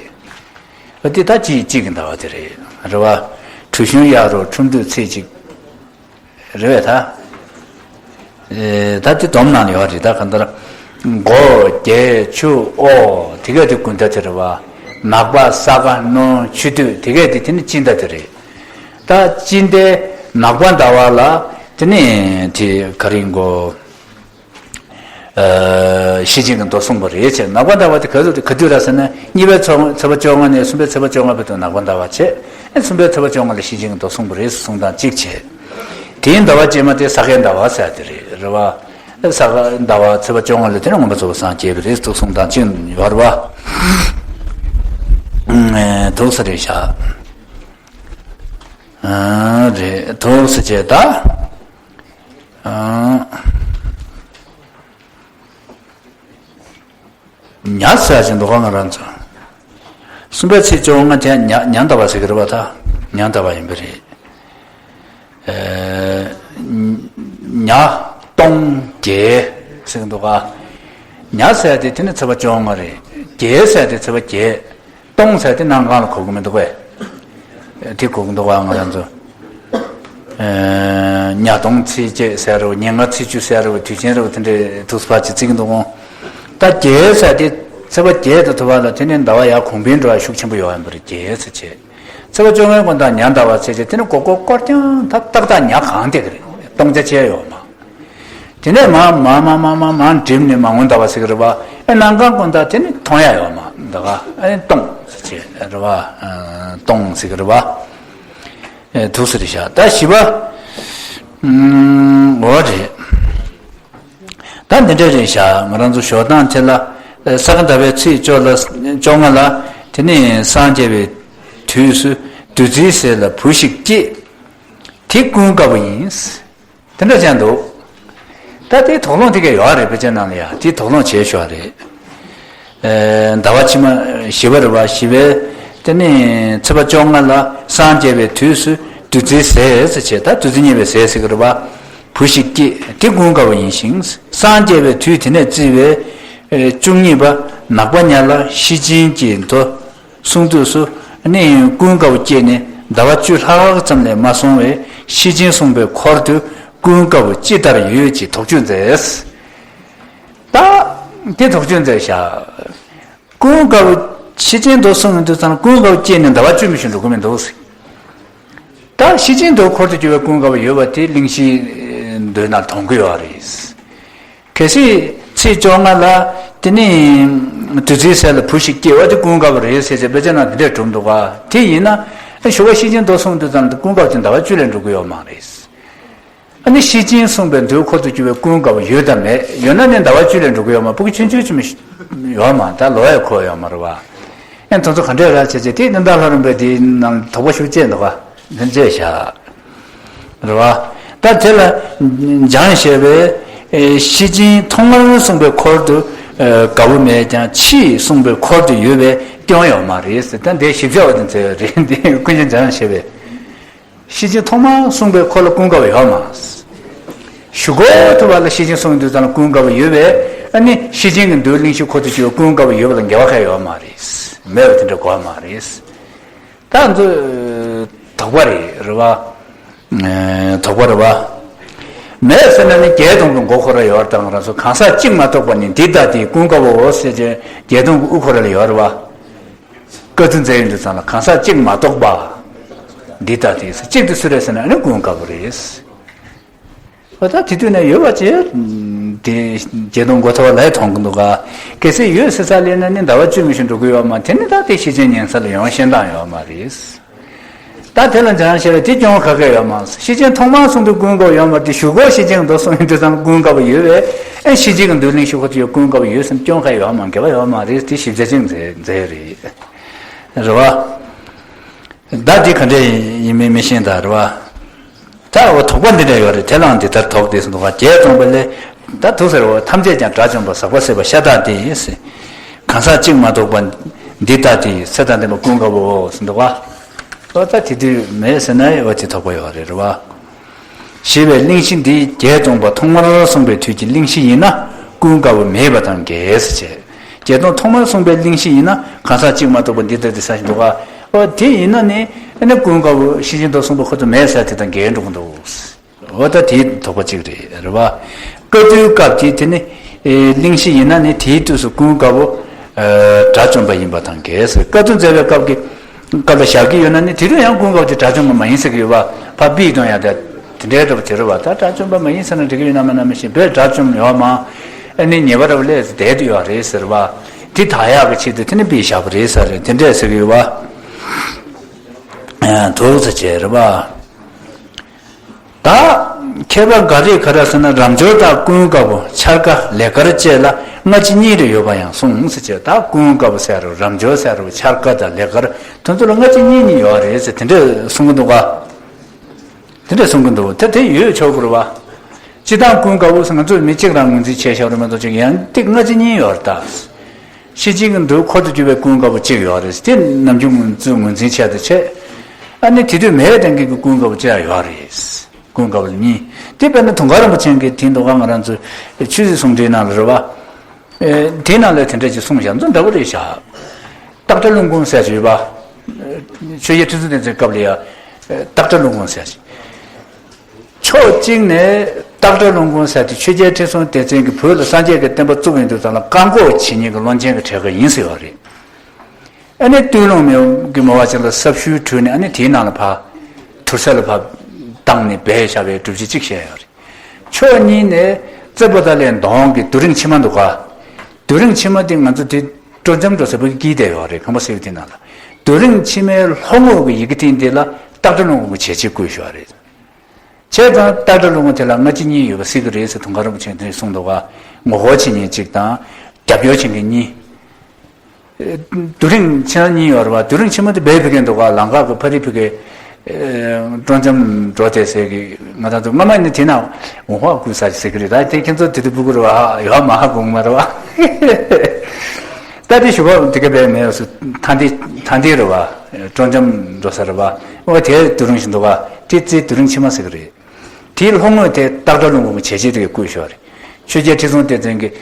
ཨ་དེ་ད་གཅིག་གཅིག་གི་ཟླ་བ་དེ་རེད། རེད་བ། བྲུ་གཞོན་དབྱར་རོ། ཁྲུམས་སྟོད་ཚེས་གཅིག་རེད་བས་ད། ཨེ། ད་དེ་སྡོམ་ནང་ལ་ཡོད་རེད། ད་གང་ལྟར། སྒོ་བརྒྱད་ཆུ་འོ་དེ་གས་དེ་དགུན་ཟླ་དེ་རེད་བ། ནག་པ་ས་ག་ནོ་ཆུ་སྟོད་དེ་གས་དེ་དེ་ནི་སྤྱི་ཟླ་དེ་རེད། ད་སྤྱི་ཟླའི་ནག་པ་ཟླ་བ་ལ་དེ་ནི་དེ་ག་རེ་ཡིན་གོ་ཨ། ཤེར་ཕྱིན་གྱི་མདོ་གསུངས་པ་རེད་ཟེར། ནག་པ་ཟླ་བ་དེ་ག་ཚོད་ག་དུས་ར་ཟེར་ན་གཉིས་པའི་ཚེས་ཚེས་པ་བཅོ་ལྔ་ནས་གསུམ་པའི་ཚེས་པ་བཅོ་ལྔ་བར་དུ་ནག་པ་ཟླ་བ་བྱས། ཨ། གསུམ་པའི་ཚེས་པ་བཅོ་ལྔ་ལ་ཤེར་ཕྱིན་གྱི་མདོ་གསུངས་པ་རེད་གསུང་སྟངས་གཅིག་བྱས། དེའི་ཟླ་བ་རྗེས་མ་དེ་ས་གའི་ཟླ་བ་ཟེར་དེ་རེད། རེད་བ། ས་ག་ཟླ་བ་ཚེས་པ་བཅོ་ལྔ་ལ་དེ་ནི་མངོན་པར་རྫོགས་པ་སངས་རྒྱས་པ་རེད་གསུང་སྟངས་གཅིག་ཡོད་རེད་བ། ཨ། འདུག་ས་རེད་ཤག་ཨ། རེད། འདུག་ས་བྱས་ད། ཨ། ཉ་ཟེར་བཞིན་འདུག་ག་ང་རང་ཚོ། གསུམ་པའི་ཚེས་བཅོ་ལྔ་དེ་ཉ་ཉ་ཟླ་བ་ཟེར་གི་རེད་བ། ད་ཉ་ཟླ་བ་ཡིན་པ་རེད། ཨེ། ཉ་སྟོང་བརྒྱད་ཟེར་གི་འདུག་ག་ཉ་ཟེར་དེ་དེ་ནི་ཚེས་པ་བཅོ་ལྔ་རེད། བརྒྱད་ཟེར་དེ་ཚེས་པ་བརྒྱད། སྟོང་ཟེར་དེ་གནམ་གང་ལ་གོ་གི་མི་འདུག་གས། དེ་གོ་གི་འདུག་ག་ང་རང་ཚོ། ཨེ། ཉ་སྟོང་ཚེས་བརྒྱད་ཟེར་རོ། ཉེར་ལྔ་ཚེས་བཅུ་ཟེར་རོ། དུས་ཆེན་རོ། དེ་འདྲའི་ཐུགས་སྤར་ཅིག་བརྩི་གི་འདུག་གོ་ད་བརྒྱད་ཟེར་དེ་ཚེས་པ་བརྒྱད་དུ་ཐུབ་པ་ལ་དེ་ནི་ཟླ་བ་ཡར་གོང་འཕེལ་འགྲོ་བ་ཤུགས་ཆེན་པོ་ཡོད་ཡིན་པ་རེད། བརྒྱད་ཟེར་བྱས། ཚེས་པ་བཅོ་ལྔའི་དགོང་དག་ཉ་ཟླ་བ་ཚེས་བྱས། དེ་ནི་སྒོར་སྒོར་སྐོར་ཀྱང་ད་ཏག་ཏག་ཉ་གང་བསྡད་ཀྱི་རེད། སྟོང་ཆ་ཆེ་ཡོད་མ། དེ་ནས་མ་མ་མ་མ་མ་མ་འགྲིམ་ནས་མ་སྔོན་ཟླ་བ་ཟེར་གི་རེད་བ། ཨེ། གནམ་གང་དགོང་དག་དེ་ནི་མཐོང་ཡ་ཡོད་མ་འདུག་ག་ཨེ། སྟོང་ཟེར་གི་རེད་བ། ཨ། སྟོང་ཟེར་གི་རེད་བ། ཨེ། འདུག་ས་རེད་ཤག་ད་བཞི་པ། ཨུམ། འོ་རེད། ད་འདི་འདྲ་རེད་ཤག་ང་རང་ཚོ་ཞོགས་དང་དེ་ལ། ཨེ། ས་ག་ཟླ་བའི་ཚེས་བཅོ་ལ་བཅོ་ལྔ་ལ་དེ་ནི་སངས་རྒྱས་པའི་ དུས་སུ་བདུད་རྩིའི་ཟས་ལ་བུ་ཞིག་སྐྱེས། དེ་ཀུན་དགའ་བོ་ཡིན། དེ་འདྲ་བྱས་འདུག་ད་དེའི་དོགས་སློང་དེ་ག་ཡོད་རེད། དཔེ་ཆ་ནང་ལ་ཡ་དེའི་དོགས་སློང་བྱས་ཤོག་རེད། ཟླ་བ་ཕྱི་མ་བཞི་པ་རེད་བ། བཞི་པའི་དེ་ནི་ཚེས་པ་བཅོ་ལྔ་ལ་སངས་རྒྱས་པའི་དུས་སུ་བདུད་རྩིའི་ཟས་ཟེར་བྱས། ད་བདུད་རྩི་མཉེས་པའི་ཟས་ཟེར་གི་རེད་བ། བུ་ཞིག་སྐྱེས། དེ་ཀུན་དགའ་བོ་ཡིན་ཞིང་། སངས་རྒྱས་པའི་དུས་དེ་ནས་བརྩིས་པའི་བཅུ་གཉིས་པ་ནག་པ་ཉ་ལ་ཤེར་ཕྱིན་གྱི་མདོ་གསུང་དུས་སུ་ནི་ཀུན་དགའ་བོ་སྐྱེས་ནས་ཟླ་བ་བཅུ་ལྷག་ཙམ་ལས་མ་སོང་བས་ཤེར་ཕྱིན་གསུངས་པའི་འཁོར་དུ་ཀུན་དགའ་བོ་ཅི་ལྟར་ཡོད་ཅེས་དོགས་གཅོད་མཛད། ད་དེ་དོགས་གཅོད་མཛད་བཞག་ཀུན་དགའ་བོ་ཤེར་ཕྱིན་མདོ་གསུངས་ཡོང་དུས་ཙམ་ཀུན་དགའ་བོ་སྐྱེས་ནས་ཟླ་བ་བཅུ་མི་ཞིག་འགྲོ་གི་མི་འདུག་ད་ཤེར་ཕྱིན་མདོའི་འཁོར་དུ་གྱུར་པའི་ཀུན་དགའ་བོ་ཡོད་པ་དེ་གླེང་གཞིའི་མདོའི་ནང་མཐོང་གི་ཡོད་རེད། གལ་སྲིད་ཚེས་བཅོ་ལྔ་ལ་དེ་ནི་བདུད་རྩིའི་ཟས་ལ་བུ་ཞིག་སྐྱེས་པ་དེ་ཀུན་དགའ་བོ་རེད་ཟེར་བྱས་དཔེ་ཆ་ནང་དེ་འདྲས་གྲུབ་འདུག་ག་དེ་ཡིན་ན་ཞུ་བ་ཤེར་ཕྱིན་མདོ་གསུངས་དུས་ཙམ་དུ་ཀུན་དགའ་བོ་དེ་ཟླ་བ་བཅུ་ལས་འགྲོ་གི་ཡོད་མ་རེད། ཨ་ནི་ཤེར་ཕྱིན་གསུངས་པའི་མདོའི་འཁོར་དུ་གྱུར་པའི་ཀུན་དགའ་བོ་ཡོད་དམ་མེད། ཡོད་ན་ནི་ཟླ་བ་བཅུ་ལས་འགྲོ་གི་ཡོད་མ། ཕྲུ་གུ་ཆུང་ཆུང་ཅིག་མི་ཡོད་མ། ད་ལོ་ཡ་འཁོར་ཡོད་མ་རེད་བ། ཨེ་དེ་ཚོ་ག་འདྲས་ར་བྱས་བྱས་དེ་གནམ་བདག་ལྷ་རམས་པས་དེའི་ནང་དོགས་པ་ཤུགས་སྐྱེས་འདུག་ག་དེ་མཛད་བཞག་རེད་བ། ད་དེ་ལ་འཇང་ཞེས་པས་ཤེར་ཕྱིན་ཐོག་མར་གསུངས་པའི་འཁོར་དུ་དགའ་བོ་མེད་ཀྱང་ཕྱིས་གསུངས་པའི་འཁོར་དུ་ཡོད་པས་སྐྱོན་ཡོད་མ་རེད་ཟེར། ད་འདི་ཞིབ་ཆ་བ་དེ་མཛད་ཡོད་རེད། འདི་ཀུན་མཁྱེན་འཇང་ཞེས་པས། ཤེར་ཕྱིན་ཐོག་མར་གསུངས་པའི་འཁོར་ལ་ཀུན་དགའ་བོ་ཡོད་མ། ཞུ་སྒོ་ཐུབ་པ་ལ་ཤེར་ཕྱིན་གསུངས་དུས་ཙམ་ལ་ཀུན་དགའ་བོ་ཡོད་པས། ཨ་ནི་ཤེར་ཕྱིན་གྱི་མདོའི་གླེང་གཞིའི་འཁོར་དུ་གྱུར་པའི་ཀུན་དགའ་བོ་ཡོད་པ་ལ་འགལ་བ་གང་ཡང་ཡོད་མ་རེད། མེད་པ་དེ་འདྲ་དགོས་མ་རེད། ད་ཚོ་དོགས་པ་རེད་རེད་བ། དོགས་པ་རེད་བ། མེད་ཟེར་ན་ནི་བརྒྱད་སྟོང་གི་མགོ་ཁོ་ར་ཡོད་རེད། ད་ང་རང་ཚོ་གང་ཟག་གཅིག་མ་གཏོགས་པ་ནི་འདི་ལྟ་སྟེ་ཀུན་དགའ་བོའོ་ཟེར་བྱས་བརྒྱད་སྟོང་གི་དབུ་ཁོ་ར་ལ་ཡོད་རེད་བ། བཀའ་བསྡུ་མཛད་ཡོང་དུས་ཙམ་ལ་གང་ཟག་གཅིག་མ་གཏོགས་པ། འདི་ལྟ་སྟེ་ཟེར། གཅིག་དེ་སུ་རེད་ཟེར་ན་ཨ་ནི་ཀུན་དགའ་བོ་རེད། འོ་ད་དེ་དུས་ནས་ཡོད་པ་བྱས། དེ་བརྒྱད་སྟོང་མགོ་ཐོག་ལ་མཐོང་གི་འདུག་ག་གལ་སྲིད་ཡོད་ཟེར་ས་ལེན་ན་ནི་ཟླ་བ་བཅུ་མི་ཞིག་འགྲོ་གི་ཡོད་མ། དེ་ནི་ད་དེ་ཤེར་ཕྱིན་ཉན་ས་ལ་ཡོང་ཤེས་སྟངས་ཡོད་མ་རེད། ད་དེ་ལ་འཇང་ཞེས་པས་དེ་སྐྱོན་ག་གེ་ཡོད་མ། ཤེར་ཕྱིན་ཐོག་མར་གསུངས་དུས་ཀུན་དགའ་བོ་ཡོད་མ་རེད། དེ་ཞུ་སྒོ་ཤེར་ཕྱིན་མདོ་གསུངས་ཡོང་དུས་ཙམ་ཀུན་དགའ་བོ་ཡོད་པས། ཨེ་ཤེར་ཕྱིན་གྱི་མདོའི་གླེང་གཞི་ཁོ་ཚོ་ཡོད་ཀུན་དགའ་བོ་ཡོད་ཟེར་སྐྱོན་ག་ཡོད་མ། འགལ་བ་ཡོད་མ་རེད། དེ་ཞིབ་ཆ་ཅིག་མཛད་མཛད་རེད། རེད་བ། ད་འདི་ག་འདྲས་ཡིན་མིན་མི་ཤེས་ད་རེད་བ། ད་འོ་དོགས་པ་འདི་འདྲ་ཡོད་རེད། དེ་ལའང་འདི་ལྟར་དོགས་ཏེ་ཟེར་འདུག་ག་བརྒྱད་སྟོང་པ་ལས། ད་དུ་ཟེར་བ་ཐམས་ཅད་ཀྱང་དགྲ་བཅོམ་པ་ཟག་པ་ཟད་པ་ཤ་སྟག་སྟེ་ཟེར། གང་ཟག་གཅིག་མ་གཏོགས་པ་འདི་ལྟ་སྟེ་ཚེ་དང་ལྡན་པ་ཀུན་དགའ་བོའོ་ཟེར་འདུག་ག་འོ་ད་དེ་དུས་མེད་ཟེར་ན་འོ་དེ་དོགས་པ་ཡོད་རེད་རེད་བ། ཞེས་པའི་གླེང་གཞི་འདི་བརྒྱད་སྟོང་པ་ཐོག་མར་གསུངས་པའི་དུས་ཀྱི་གླེང་གཞི་ཡིན་ན་ཀུན་དགའ་བོ་མེད་པ་དང་འགལ་ཟེར་བྱས། བརྒྱད་སྟོང་ཐོག་མར་གསུངས་པའི་གླེང་གཞི་ཡིན་ན་གང་ཟག་གཅིག་མ་གཏོགས་པ་འདི་ལྟ་སྟེ་ཟེར་བཞིན་འདུག་ག་འོ་དེ་ཡིན་ན་ནི་ཨ་ནི་ཀུན་དགའ་བོ་ཤེར་ཕྱིན་མདོ་གསུངས་པ་ཁོ་ཚོ་མེད་ཟེར་དེ་དང་འགལ་འགྲོ་གི་འདུག་འོ་ད་དེའི་དོགས་པ་གཅིག་རེད་རེད་བ། བཀའ་བསྡུའི་སྐབས་ཀྱི་དེ་ནི་གླེང་གཞི་ཡིན་ན་ནི་དེའི་དུས་སུ་ཀུན་དགའ་བོ་དགྲ་བཅོམ་པ་ཡིན་པ་དང་འགལ་ཟེར། བཀའ་བསྡུ་མཛད་པའི་སྐབས་ཀྱི་སྐབས་ལ་བཞག་གི་ཡོད་ན་ནི་དེ་དུས་ཡང་ཀུན་དགའ་བོ་དེ་དགྲ་བཅོམ་པ་མ་ཡིན་ཟེར་གི་ཡོད་པ། ཕར་ཕུད་གཏོང་ཡ་དེ་དེ་འདྲའི་འདྲ་པོ་དེ་རེད་བ། ད་དགྲ་བཅོམ་པ་མ་ཡིན་ཟེར་ན་འགྲིག་གི་ཡོད་ན་མིན་ན་མི་ཤེས། བས་དགྲ་བཅོམ་ཡོད་མ། ཨ་ནི་ཉེས་པ་འདྲ་པོ་ལས་བསྡད་དུ་ཡོད་རེད་ཟེར་བ། དེ་དག་ཡག་གི་ཆེད་དུ་དེ་ནི་ཕུད་བཞག་པ་རེད་ཟེར་རེད། དེ་འདྲས་ཟེར་གི་ཡོད་པ། དོགས་ཟེར་བྱས་རེད་བ། ད་ཁྱད་པར་ག་རེ་ག་རེ་ཟེར་ན་རབ་འབྱོར་དང་ཀུན་དགའ་བོ་འཆར་ཀ་ལེགས་དཀར་བཅས་ལ་སྔ་ཕྱི་གཉིས་རེ་ཡོད་པ་ཡང་གསུངས་ཟེར་བྱས། ད་ཀུན་དགའ་བོ་ཟེར་རོ་རབ་འབྱོར་ཟེར་རོ་འཆར་ཀ་དང་ལེགས་དཀར་དེ་ཚོ་ལ་སྔ་ཕྱི་གཉིས་གཉིས་ཡོད་རེད་ཟེར་དེ་འདྲས་གསུང་གི་འདུག་ག་དེ་འདྲས་གསུང་གི་འདུག་དེ་དེ་ཡོད་ཆོག་གི་རེད་བ། སྤྱིར་བཏང་ཀུན་དགའ་བོ་ཟེར་ང་ཚོས་མི་གཅིག་རང་ངོས་འཛིན་བྱས་བཞག་རེད་མ་གཏོགས་ཅིག་ཡང་ཏིག་སྔ་ཕྱི་གཉིས་ཡོད་རེད་ད། ཤེར་ཕྱིན་གྱི་མདོའི་འཁོར་དུ་གྱུར་པའི་ཀུན་དགའ་བོ་གཅིག་ཡོད་རེད། དེ་ནམ་རྒྱུན་ང་ཚོས་ངོས་འཛིན་བྱས་དང་བྱས། ཨ་ནི་དེ་དུས་མེད་པའི་སྟེང་གི་ཀུན་དགའ་བོ་གཅིག་ཡང་ཡོད་རེད། ཀུན་དགའ་བོ་གཉིས། དེ་དཔེར་ན་དུང་དཀར་རིན་པོ་ཆེ་གིས་དེ་མདོ་ཁ་ང་རང་ཚོའི་ཆོས་སྲིད་ཟུང་འབྲེལ་ནང་ལ་རེད་བ། དེའི་ནང་ལ་དེ་འདྲ་ཅིག་གསུངས་བཞག་ཚོ་འདྲ་པོ་རེད་བཞག་སྟག་སྒྲ་ཀླུ་མགོན་ཟེར་ཅིག་ཡོད་པ། ཆོས་རྒྱལ་ཁྲི་སྲོང་ལྡེ་བཙན་སྐབས་ལ་ཡ། སྟག་སྒྲ་ཀླུ་མགོན་ཟེར་ཅིག་ཕྱོགས་གཅིག་ནས་སྟག་སྒྲ་ཀླུ་མགོན་ཟེར་དེ་ཆོས་རྒྱལ་ཁྲི་སྲོང་ལྡེ་བཙན་གྱི་བོད་ལ་སངས་རྒྱས་ཀྱི་བསྟན་པ་བཙུགས་ཡོང་དུས་ཙམ་ལ་བཀག་འགོག་བྱེད་མཁན་གྱི་བློན་ཆེན་གྱི་གྲས་ཀ་ཡིན་ཟེར་བ་རེད། ཨ་ནི་སྟོད་ལུང་མི་གི་མི་བ་ཅིག་ལ་སྲབ་ཞུ་དྲུད་ནས་ཨ་ནི་དེའི་ནང་ལ་ཕར་དུར་ས་ལ་ཕར་བཏང་ནས་སྦས་བཞག་པའི་སྒྲུབ་བྱེད་གཅིག་བཤད་ཡོད་རེད། ཕྱོགས་གཉིས་ནས་རྩེ་པོ་ཏ་ལའི་གདོང་གི་རྡོ་རིང་ཕྱི་མ་འདུག་ག་རྡོ་རིང་ཕྱི་མ་དེ་ང་ཚོ་དེ་སྤྲོ་འཆམ་འགྲོ་ས་བོད་ཀྱི་དཀྱིལ་དེ་ཡོད་རེད། ཁང་པ་སེའུ་དེ་ནང་ལ་རྡོ་རིང་ཕྱི་མའི་ལྷོ་ངོས་ཀྱི་ཡི་གེ་ཐིག་འདི་ལ་སྟག་སྒྲ་ཀླུ་མགོན་གྱི་བྱས་རྗེས་བཀོད་ཞོག་རེད། བྱས་ཙང་སྟག་སྒྲ་ཀླུ་མགོན་དེ་ལ་སྔ་ཕྱི་གཉིས་ཡོད་པ་སྲིད་ཀྱི་རེད་ཟེར་དུང་དཀར་རིན་པོ་ཆེས་དེ་གསུངས་འདུག་ག་ངོ་རྒོལ་བྱེད་མཁན་གཅིག་དང་རྒྱབ་སྐྱོར་བྱེད་མཁན་གཉིས། རྡོ་རིང་ཆེ་ན་གཉིས་ཡོད་རེད་བ། རྡོ་རིང་ཆེན་མོ་དེ་བལ་ཕུ་གེ་འདུག་ག་ལམ་ཁ་གི་ཕ་རི་ཕུ་གེ་སྤྲོ་འཆམ་འགྲོ་དེ་ཟེར་གི། ང་རང་ཚོ་སྔ་མ་ནི་དེ་ན་འོང་ཧ་ཀུ་ས་ཟེར་གི་རེད། ད་དེ་ཁྱེད་ཚོ་དེ་དུ་ཕུ་གུ་རེད་བ། ཡོད་མ་ཧ་གོ་མ་རེད་བ། ད་དེ་ཞུ་བ་དེ་ག་བལ་མེད་སུ་ཐང་དེ་ཐང་དེ་རེད་བ། སྤྲོ་འཆམ་འགྲོ་ས་རེད་བ། འོ་དེ་རྡོ་རིང་ཞིག་འདུག་ག་དེ་རྩེ་རྡོ་རིང་ཆེན་མོ་ཟེར་གི་རེད། དེའི་ལྷོ་ངོས་དེ་སྟག་སྒྲ་ལུང་པའི་བྱས་རྗེས་དེ་གས་བརྐོས་ཤོག་རེད། ཆོས་རྒྱལ་ཁྲི་སྲོང་ལྡེ་བཙན་གྱིས་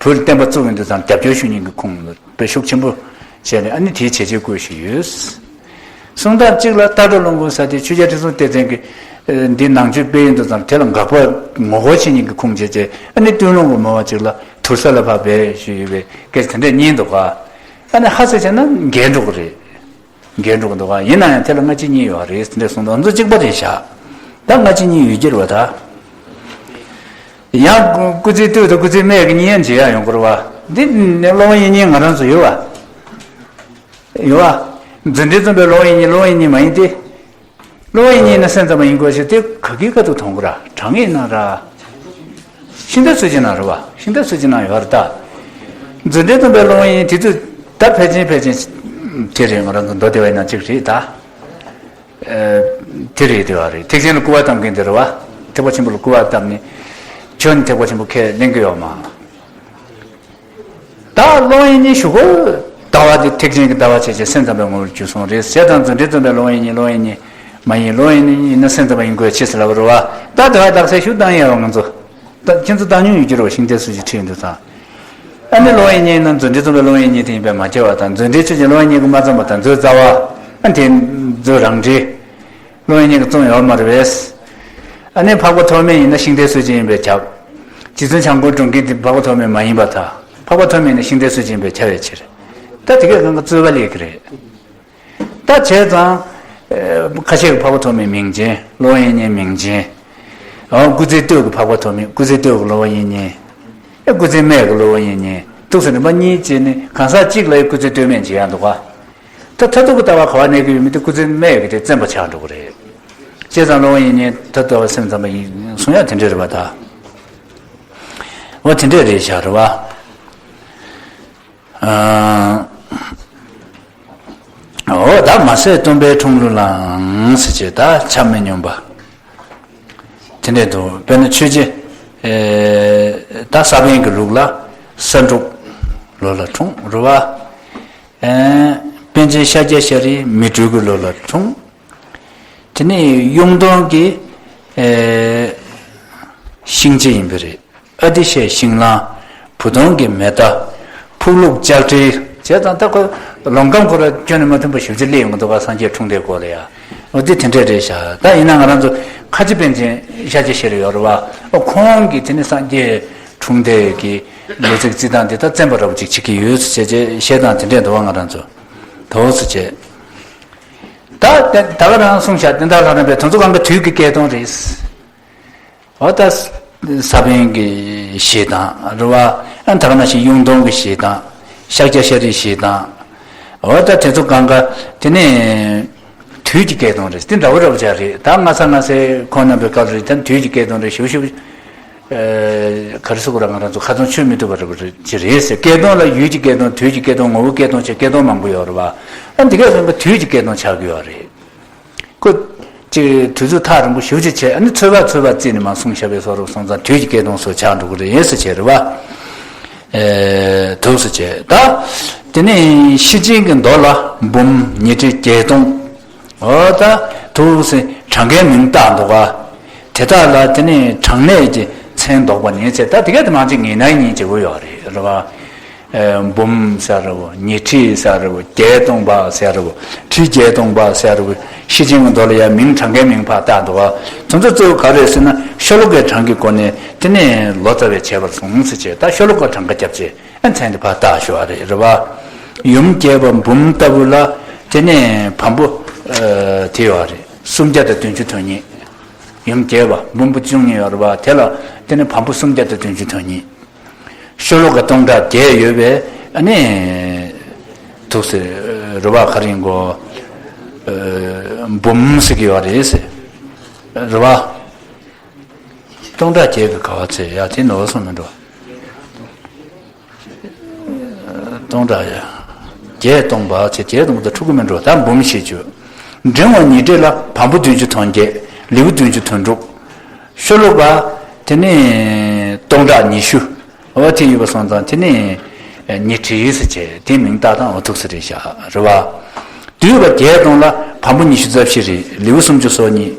བོད་བསྟན་པ་བཙུགས་ཡོང་དུས་ཙམ་རྒྱབ་སྐྱོར་ཞུ་མཁན་གྱི་ཁོངས་ལ་དཔེ་ཤུགས་ཆེན་པོ་བྱས་ནས། ཨ་ནི་དེའི་བྱས་རྗེས་བརྐོས་ཤིག་ཡོད། གསུང་སྟངས་གཅིག་ལ་སྟག་སྒྲ་ལུང་པ་ས་དེ་ཆོས་རྒྱལ་ཁྲི་སྲོང་ལྡེ་བཙན་གྱིས་འདི་ནང་ཆོས་སྤེལ་ཡོང་དུས་ཙམ་དེ་ལ་དགག་པ་ངོ་རྒོལ་བྱེད་མཁན་གྱི་ཁུངས་བྱས་བྱས། ཨ་ནི་སྟོད་ལུང་པ་མོ་བ་གཅིག་ལ་དུར་ས་ལ་ཕར་སྦས་ཞུས་ཡོད་པའི་སྐད་ཆ་དེ་འདྲས་རྙེད་འདུག་ག་ཨ་ནི་ཧ་ཟེར་བྱས་ན་འགལ་འགྲོ་གི་རེད། འགལ་འགྲོ་གི་འདུག་ག་ཡིན་ན་ཡང་དེ་ལ་སྔ་ཕྱི་གཉིས་ཡོད་རེད་ཟེར་འདྲ་གསུངས་འདུག་ང་ཚོ་གཅིག་པ་རེད་ཤག་ད་སྔ་ཕྱི་གཉིས་ཡོད་ཀྱི་རེད་བ་ད། ཡང་སྐུ་ཚེ་སྟོད་དང་སྐུ་ཚེ་སྨད་ཀྱི་གཉིས་ཡན་བྱེད་ཡ་ཡོང་གི་རེད་བ། འདི་ནི་སློབ་དཔོན་དབྱིག་གཉེན་ང་རང་ཚོ་ཡོད་བ། ཡོད་བ། མཛོད་འགྲེལ་རྩོམ་པའི་སློབ་དཔོན་དབྱིག་གཉེན། སློབ་དཔོན་དབྱིག་གཉེན་མ་ཡིན་ཏེ། སློབ་དཔོན་དབྱིག་གཉེན་ནི་སེམས་ཙམ་པ་ཡིན་དགོས་ཞེས་དེ་ག་གི་ཁ་ཐུག་མཐོང་གི་ར། དྲང་ངེས་ན་ར། ཤིང་རྟ་སུ་ཅི་ན་རེད་བ། ཤིང་རྟ་སུ་ཅི་ན་ཡོད་རེད་ད། མཛོད་འགྲེལ་རྩོམ་པའི་སློབ་དབོན་དེ་དུས་ད་ཕལ་ཆེར་ཕལ་ཆེར་དེ་རེད། ང་རང་ཚོ་མདོ་སྡེ་པ་ཡིན་ན་གཅིག་རེད་ད། དེ་རེད་དེ་བ་རེད། ཐེག་ཆེན་ལ་སྐུར་བ་བཏབ་མཁན་དེ་རེད་བ། ཐེག་པ་ཆེན་པོ་ལ་སྐུར་བ་བཏབ་ནས་ཁྱོད་ནི་ཐེག་པ་ཆེན་པོ་ཁས་ལེན་གི་ཡོད་མ། ད་སློབ་དབོན་དབྱིག་གཉེན་ཞུ་དགོས། ལྟ་བ་དེ་ཐེག་ཆེན་གྱི་ལྟ་བ་བྱས་བྱས་སེམས་ཙམ་པའི་ངོ་བོར་གྱུར་སོང་རེད་ཟེར་དང་། མཛོད་འགྲེལ་རྩོམ་པའི་སློབ་དབོན་དབྱིག་གཉེན། སློབ་དབོན་དབྱིག་གཉེན་མ་ཡིན། སློབ་དབོན་དབྱིག་གཉེན་ཡིན་ན་སེམས་ཙམ་པ་ཡིན་དགོས་ཆེ་ཟེར་ལབ་པ་རེད་བ། ད་དེ་བ་དག་ས་ཞུ་བཏང་ཡས་བ་ང་ཚོ། ད་ཁྱེད་ཚོ་བཏང་མྱོང་ཡོད་ཀྱི་རེད་བ། ཤིང་རྟ་སུ་ཅི་ཁྲིད་འདུག་ཙང་། ཨ་ནི་སློབ་དབོན་དབྱིག་གཉེན་ན་མཛོད་འགྲེལ་རྩོམ་པའི་སློབ་དབོན་དབྱིག་གཉེན་དེ་ཡིན་པས་མ་ཁྱབ་པ་དང་། མཛོད་འགྲེལ་ཆོས་ཀྱི་སློབ་དབོན་དབྱིག་གཉེན་གྱི་མ་རྩོམ་པ་དང་། མཛོད་རྩ་བ། ཨ་དེ་མཛོད་རང་འགྲེལ། སློབ་དབོན་དབྱིག་གཉེན་གྱི་རྩོམ་ཡོད་མ་རེད་པས། ཨ་ནི་འཕགས་པ་ཐོགས་མེད་ཡིན་ན་ཤིང་རྟ་སུ་ཅི་ཡིན་པས་ཁྱབ། རྗེ་བཙུན་བྱམས་མགོན་སྒྲོལ་དཀར་དེ་འཕགས་པ་ཐོགས་མེད་མ་ཡིན་པར་ཐལ། འཕགས་པ་ཐོགས་མེད་ནི་ཤིང་རྟ་སུ་ཅི་ཡིན་པས་ཁྱབ་པའི་ཕྱིར། ད་དེ་གས་གང་ག་རྩོད་པ་ལས་ཀྱི་རེད། ད་བྱས་ཙང་། ཨེ། ཁ་ཤས་ཀྱིས་འཕགས་པ་ཐོགས་མེད་མིང་ཅན། སློབ་དབོན་དབྱིག་གཉེན་མིང་ཅན། འོ། སྐུ་ཚེ་སྟོད་ཀྱི་འཕགས་པ་ཐོགས་མེད། སྐུ་ཚེ་སྟོད་ཀྱི་སློབ་དབོན་དབྱིག་གཉེན། ཨེ། སྐུ་ཚེ་སྨད་ཀྱི་སློབ་དབོན་དབྱིག་གཉེན། འདུག་སེ་རིམ་པ་གཉིས་བྱས་ནས་གང་ཟག་གཅིག་ལ་ཡང་སྐུ་ཚེ་སྟོད་སྨད་བྱེད་ཡག་འདུག་ག་ད་མཐར་ཐུག་གི་ལྟ་བ་ག་བ་གནས་ཀྱི་ཡོད་མེད་དེ་སྐུ་ཚེ་སྨད་ཀྱི་དེ་བཙན་པོ་ཆགས་འགྲོ་གི་རེད། བྱས་ཙང་སློབ་དབོན་དབྱིག་གཉེན་མཐར་ཐུག་ལྟ་བ་སེམས་ཙམ་པ་ཡིན་གསུང་ཡག་དེ་འདྲས་རེད་པ་ད། འོ། དེ་འདྲས་རེད་ཤག་རེད་པ། ཨ། འོ། ད་མ་ཟད་སྟོན་པའི་འཁྲུངས་ལོ་ལའང་ཟེར་བྱས་ད་ཆ་མི་སྙོམས་པ་དེ་འདྲས་འདུག་དཔེར་ན་ཆོས་རྗེ། ཨེ། ད་ས་པཎ་གྱི་ལུགས་ལ་ས་འབྲུག་ལོ་ལ་འཁྲུངས་རེད་པ། ཨེ། པཎ་ཆེན་ཤཱཀྱ་ཤྲཱི་མེ་སྦྲུལ་གྱི་ལོ་ལ་འཁྲུངས། དེ་ནས་གཡུང་སྟོན་གྱི། ཨེ། ཤིང་རྗེ་ཡིན་པ་རེད། ཨ་ཏི་ཤའི་ཤིང་གླང་། བུ་སྟོན་གྱི་མེ་རྟ། ཕུག་ལུགས་ལྕགས་སྤྲེལ། བྱས་ཙང་ད་ཁོ་ལོ་ཁམས་ཁོ་ར་ཁྱོན་ནས་མ་མཐུན་པ་ཞེ་པོ་ཅིག་སླེབས་ཡོང་གི་འདུག་ག་སངས་རྒྱས་འཁྲུངས་འདས་སྐོར་ལ་ཡ། འོ། དེ་དེ་འདྲས་རེད་ཤག་ད་ཡིན་ན་ང་རང་ཚོ་ཁ་ཆེ་པཎ་ཆེན་ཤཱཀྱ་ཤྲཱི་ཡོད་རེད་པ། འོ། ཁོང་གིས་དེ་ནི་སངས་རྒྱས་འཁྲུངས་འདས་ཀྱི་ལོ་ཚིགས་རྩི་སྟངས་དེ་ད་བཙན་པོ་འདྲ་པོ་ཅིག་བྱེད་ཀྱི་ཡོད་ཟེར་བྱས་བཤད་སྟངས་དེ་འདྲས་འདུག་པ། ང་རང་ཚོ་འདུག་སེ་བྱས། ད་དེ་ད་ག་རང་གསུངས་ཤག་དེ་འདྲ་ལ་རན་པའི་དེ་ཚོ་གང་ག་དུས་ཀྱི་སྐད་གདངས་རེད། འོ། ད་ས་པཎ་གྱི་བཞེད་སྟངས་རེད་པ། ཨ། ད་ག་ནང་བཞིན་གཡུང་སྟོན་གྱི་བཞེད་སྟངས། ཤཱཀྱ་ཤྲཱིའི་བཞེད་སྟངས། འོ། ད་དེ་ཚོ་གང་ག་དེ་ནས་དུས་ཀྱི་སྐད་གདངས་རེད། དེ་འདྲ་པོ་འདྲ་པོ་ཅིག་རེད། ད་སྔ་ས་སྔ་སའི་ཁོང་རྣམ་པའི་སྐབས་རེད། ད་དུས་ཀྱི་སྐད་གདངས་རེད། ཞེ་པོ་ཞེ་པོ། ཨེ། ག་རེ་ཟེར་དགོས་རེད། ང་རང་ཚོ་ཁ་ཚོན་ཆོད་མི་ཐུབ་པ་འདྲ་པོ་ཅིག་རེད་ཟེར། སྐད་གདངས་ལ་ཡུལ་གྱི་སྐད་གདངས། དུས་ཀྱི་སྐད་གདངས། ངོ་བོའི་སྐད་གདངས་བྱས་སྐད་གདངས་མང་པོ་ཡོད་རེད་པ། ཨ། འདི་གས་ཚང་མ་དུས་ཀྱི་སྐད་གདངས་ཆགས་ཀྱི་ཡོད་རེད། ཁོ་ཅིག་དུས་ཚོད་ཐག་རིང་པོ་ཞེ་པོ་ཅིག་བྱས། ཨ་ནི་ཚོད་དཔག་ཚོད་དཔག་བརྩིས་ནས་མར་གསུངས་བཞག་པའི་བཟོ་འདྲ་སོང་ཙང་དུས་ཀྱི་སྐད་གདངས་སུ་ཆགས་འགྲོ་གི་རེད་ཟེར་བྱས་རེད་པ། ཨེ། འདུག་སེ་བྱས། ད་དེ་ནས་ཤེར་ཕྱིན་གྱི་མདོ་ལ་འབུམ་ཉི་ཁྲི་བརྒྱད་སྟོང་། འོ། ད་འདུག་སེ་གྲངས་ཀའི་མིང་བཏགས་འདུག་ག་དེ་དག་ལ་དེ་ནས་གྲངས་གནས་ཀྱི་མཚན་འདོགས་པ་ནས་བྱས། ད་དེ་གས་དེ་མང་ཆེ་ངེས་ན་ངེས་བྱེད་དགོས་ཡོད་རེད། རེད་པ། ཨེ། འབུམ་ཟེར་རེད་པ། ཉི་ཁྲི་ཟེར་རེད་པ། བརྒྱད་སྟོང་པ་ཟེར་རེད་པ། ཁྲི་བརྒྱད་སྟོང་པ་ཟེར་རེད་པ། ཤེར་ཕྱིན་གྱི་མདོ་ལ་ཡང་མིང་གྲངས་ཀའི་མིང་ཕར་བཏགས་འདུག་ག་དེ་ཚོ་གཙོ་བོ་ག་རེ་རེད་ཟེར་ན་ཤོ་ལོ་ཀའི་གྲངས་ཀྱི་སྒོ་ནས་དེ་ནས་ལོ་ཙཱ་བས་བྱས་པར་གསུངས་ཟེར་བྱས། ད་ཤོ་ལོ་ཀ་གྲངས་ཀ་རྒྱབ་བྱས། ཨ། མཚན་དེ་ཕར་བཏགས་ཞུ་བ་རེད། རེད་པ། ཡུམ་རྒྱས་པ་འབུམ་ལྟ་བུ་ལ་དེ་ནས་བམ་པོ། ཨ། དེ་ཡོད་རེད། སུམ་བརྒྱ་དང་བདུན་ཅུ་དོན་གཉིས། ཡུམ་རྒྱས་པ་འབུམ་པོ་བཅུ་གཉིས་ཡོད་རེད་པ། དེ་ལ་དེ་ནས་བམ་པོ་སུམ་བརྒྱ་དང་བདུན་ཅུ་དོན་གཉིས། ཤོ་ལོ་ཀ་སྟོང་ཕྲག་བརྒྱད་ཡོད་པས། ཨ་ནི་འདུག་སེ་རེད་པ། ག་རེ་ཡིན་གོ། ཨ། འབུམ་ཟེར་གྱི་ཡོད་རེད་ཟེར། རེད་པ། སྟོང་ཕྲག་བརྒྱད་ཀྱི་ག་བ་ཚེ་ཡ་དེ་ནོར་སོང་མི་འགྲོ། སྟོང་ཕྲག་ཡ། བརྒྱད་སྟོང་པ་ཚེ་བརྒྱད་སྟོང་པ་དང་འཁྲུག་གི་མི་འགྲོ། ད་འབུམ་ཞེས་བརྗོད། འབྲིང་བ་ཉི་ཁྲི་ལ་བམ་པོ་བདུན་ཅུ་དོན་བརྒྱད། ལེའུ་བདུན་ཅུ་དོན་དྲུག། ཤོ་ལོ་ཀ་དེ་ནི་སྟོང་ཕྲག་ཉི་ཤུ། འོ་དེ་ཡོད་པ་སོང་ཙང་དེ་ནི་ཉི་ཁྲི་ཟེར་བྱས་དེ་མིང་བཏགས་དང་འོ་ཐུག་ས་རེད་ཤག་རེད་བ། བསྡུས་པ་བརྒྱད་སྟོང་ལ་བམ་པོ་ཉི་ཤུ་རྩ་བཞི་རེད། ལེའུ་སུམ་ཅུ་སོ་གཉིས།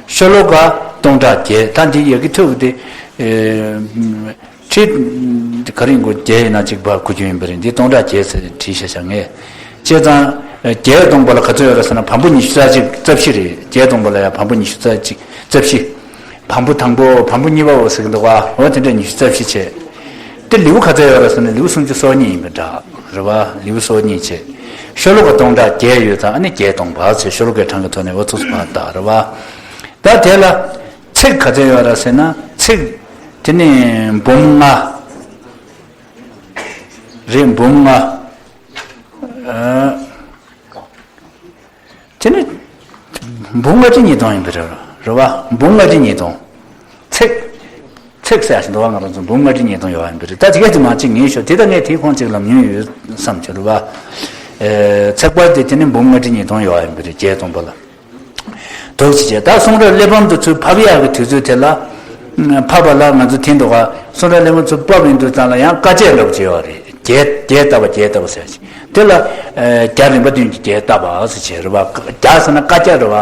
ཤོ་ལོ་ཀ་སྟོང་ཕྲག་བརྒྱད། ད་འདི་ཡ་གི་ཐུག་དེ། ཁྲི་ག་རེ་འགོ་བརྒྱད་ཡིན་ན་གཅིག་པ་གོ་རྒྱུ་ཡིན་པ་རེད། འདི་སྟོང་ཕྲག་བརྒྱད་ཟེར་བྲིས་ཤག་ཤག་ངས། བྱས་ཙང་བརྒྱད་སྟོང་པ་ལ་ག་ཚོད་ཡོད་རེད་ཟེར་ན་བམ་པོ་ཉི་ཤུ་རྩ་གཅིག་རྩ་བཞི་རེད། བརྒྱད་སྟོང་པ་ལ་ཡང་བམ་པོ་ཉི་ཤུ་རྩ་གཅིག་རྩ་བཞི། བམ་པོ་དང་པོ་བམ་པོ་གཉིས་པའོ་ཟེར་གི་འདུག་ག་འོ་དེ་འདྲ་ཉི་ཤུ་རྩ་བཞི་བྱས། དེ་ལེའུ་ག་ཚོད་ཡོད་རེད་ཟེར་ན་ལེའུ་སུམ་ཅུ་སོ་གཉིས་ཡིན་པ་འདྲ་རེད་བ། ལེའུ་སོ་གཉིས་བྱས། ཤོ་ལོ་ཀ་སྟོང་ཕྲག་བརྒྱད་ཡོད་ཙང་ཨ་ནི་བརྒྱད་སྟོང་པ་ཟེར་ཤོ་ལོ་ཀའི་གྲངས་ཀྱི་ཐོག་ནས་འོ་ཐུགས་སུ་བབ་ད་རེད་བ། ད་དེ་ལ་ཚེག་ག་ཚོད་ཡོད་རེད་ཟེར་ན་ཚེག་དེ་ནི་འབུམ་ལྔ་རེད། འབུམ་ལྔ། ཨ། དེ་ནི་འབུམ་ལྔ་ཁྲི་ཉིས་སྟོང་ཡིན་པ་རེད་རེད་བ། འབུམ་ལྔ་ཁྲི་ཉིས་སྟོང་། ཚེག་ཚེག་ཟེར་ཞིག་འདུག་བ། ང་རང་ཚོ་འབུམ་ལྔ་ཁྲི་ཉིས་སྟོང་ཡོད་ཡིན་པ་རེད། ད་དེ་གས་དེ་མ་གཅིག་ངེས་ཤོག་དེ་ད་ངས་དེའི་ཁོང་གཅིག་ལ་ཉོས་ཡོད་བསམ་གྱི་རེད་བ། ཚེག་པར་དེ་དེ་ནི་འབུམ་ལྔ་ཁྲི་ཉིས་སྟོང་ཡོད་ཡིན་པ་རེད། བརྒྱད་སྟོང་པ་ལ། འདུག་ཅེས་བྱས། ད་གསུང་རབ་གླེགས་བམ་དུ་ཚུར་ཕབ་ཡག་གི་དུས་ཚོད་དེ་ལ། ཕབ་པ་ལ་ང་ཚོ་དེ་འདུག་ག་གསུང་རབ་གླེགས་བམ་ཚུར་ཕབ་ཡིན་དུས་ཙང་ལ་ཡང་བཀའ་བརྒྱད་འདྲ་པོ་ཅིག་ཡོད་རེད། བརྒྱད་བརྒྱད་བཏབ་པ་བརྒྱད་བཏབ་པ་ཟེར་ཅིག་དེ་ལ་རྒྱ་རིམ་པ་བདུན་གྱི་བརྒྱད་བཏབ་པ་ཟེར་བྱས་རེད་བ། རྒྱ་ཟེར་ན་བཀའ་རྒྱ་རེད་བ།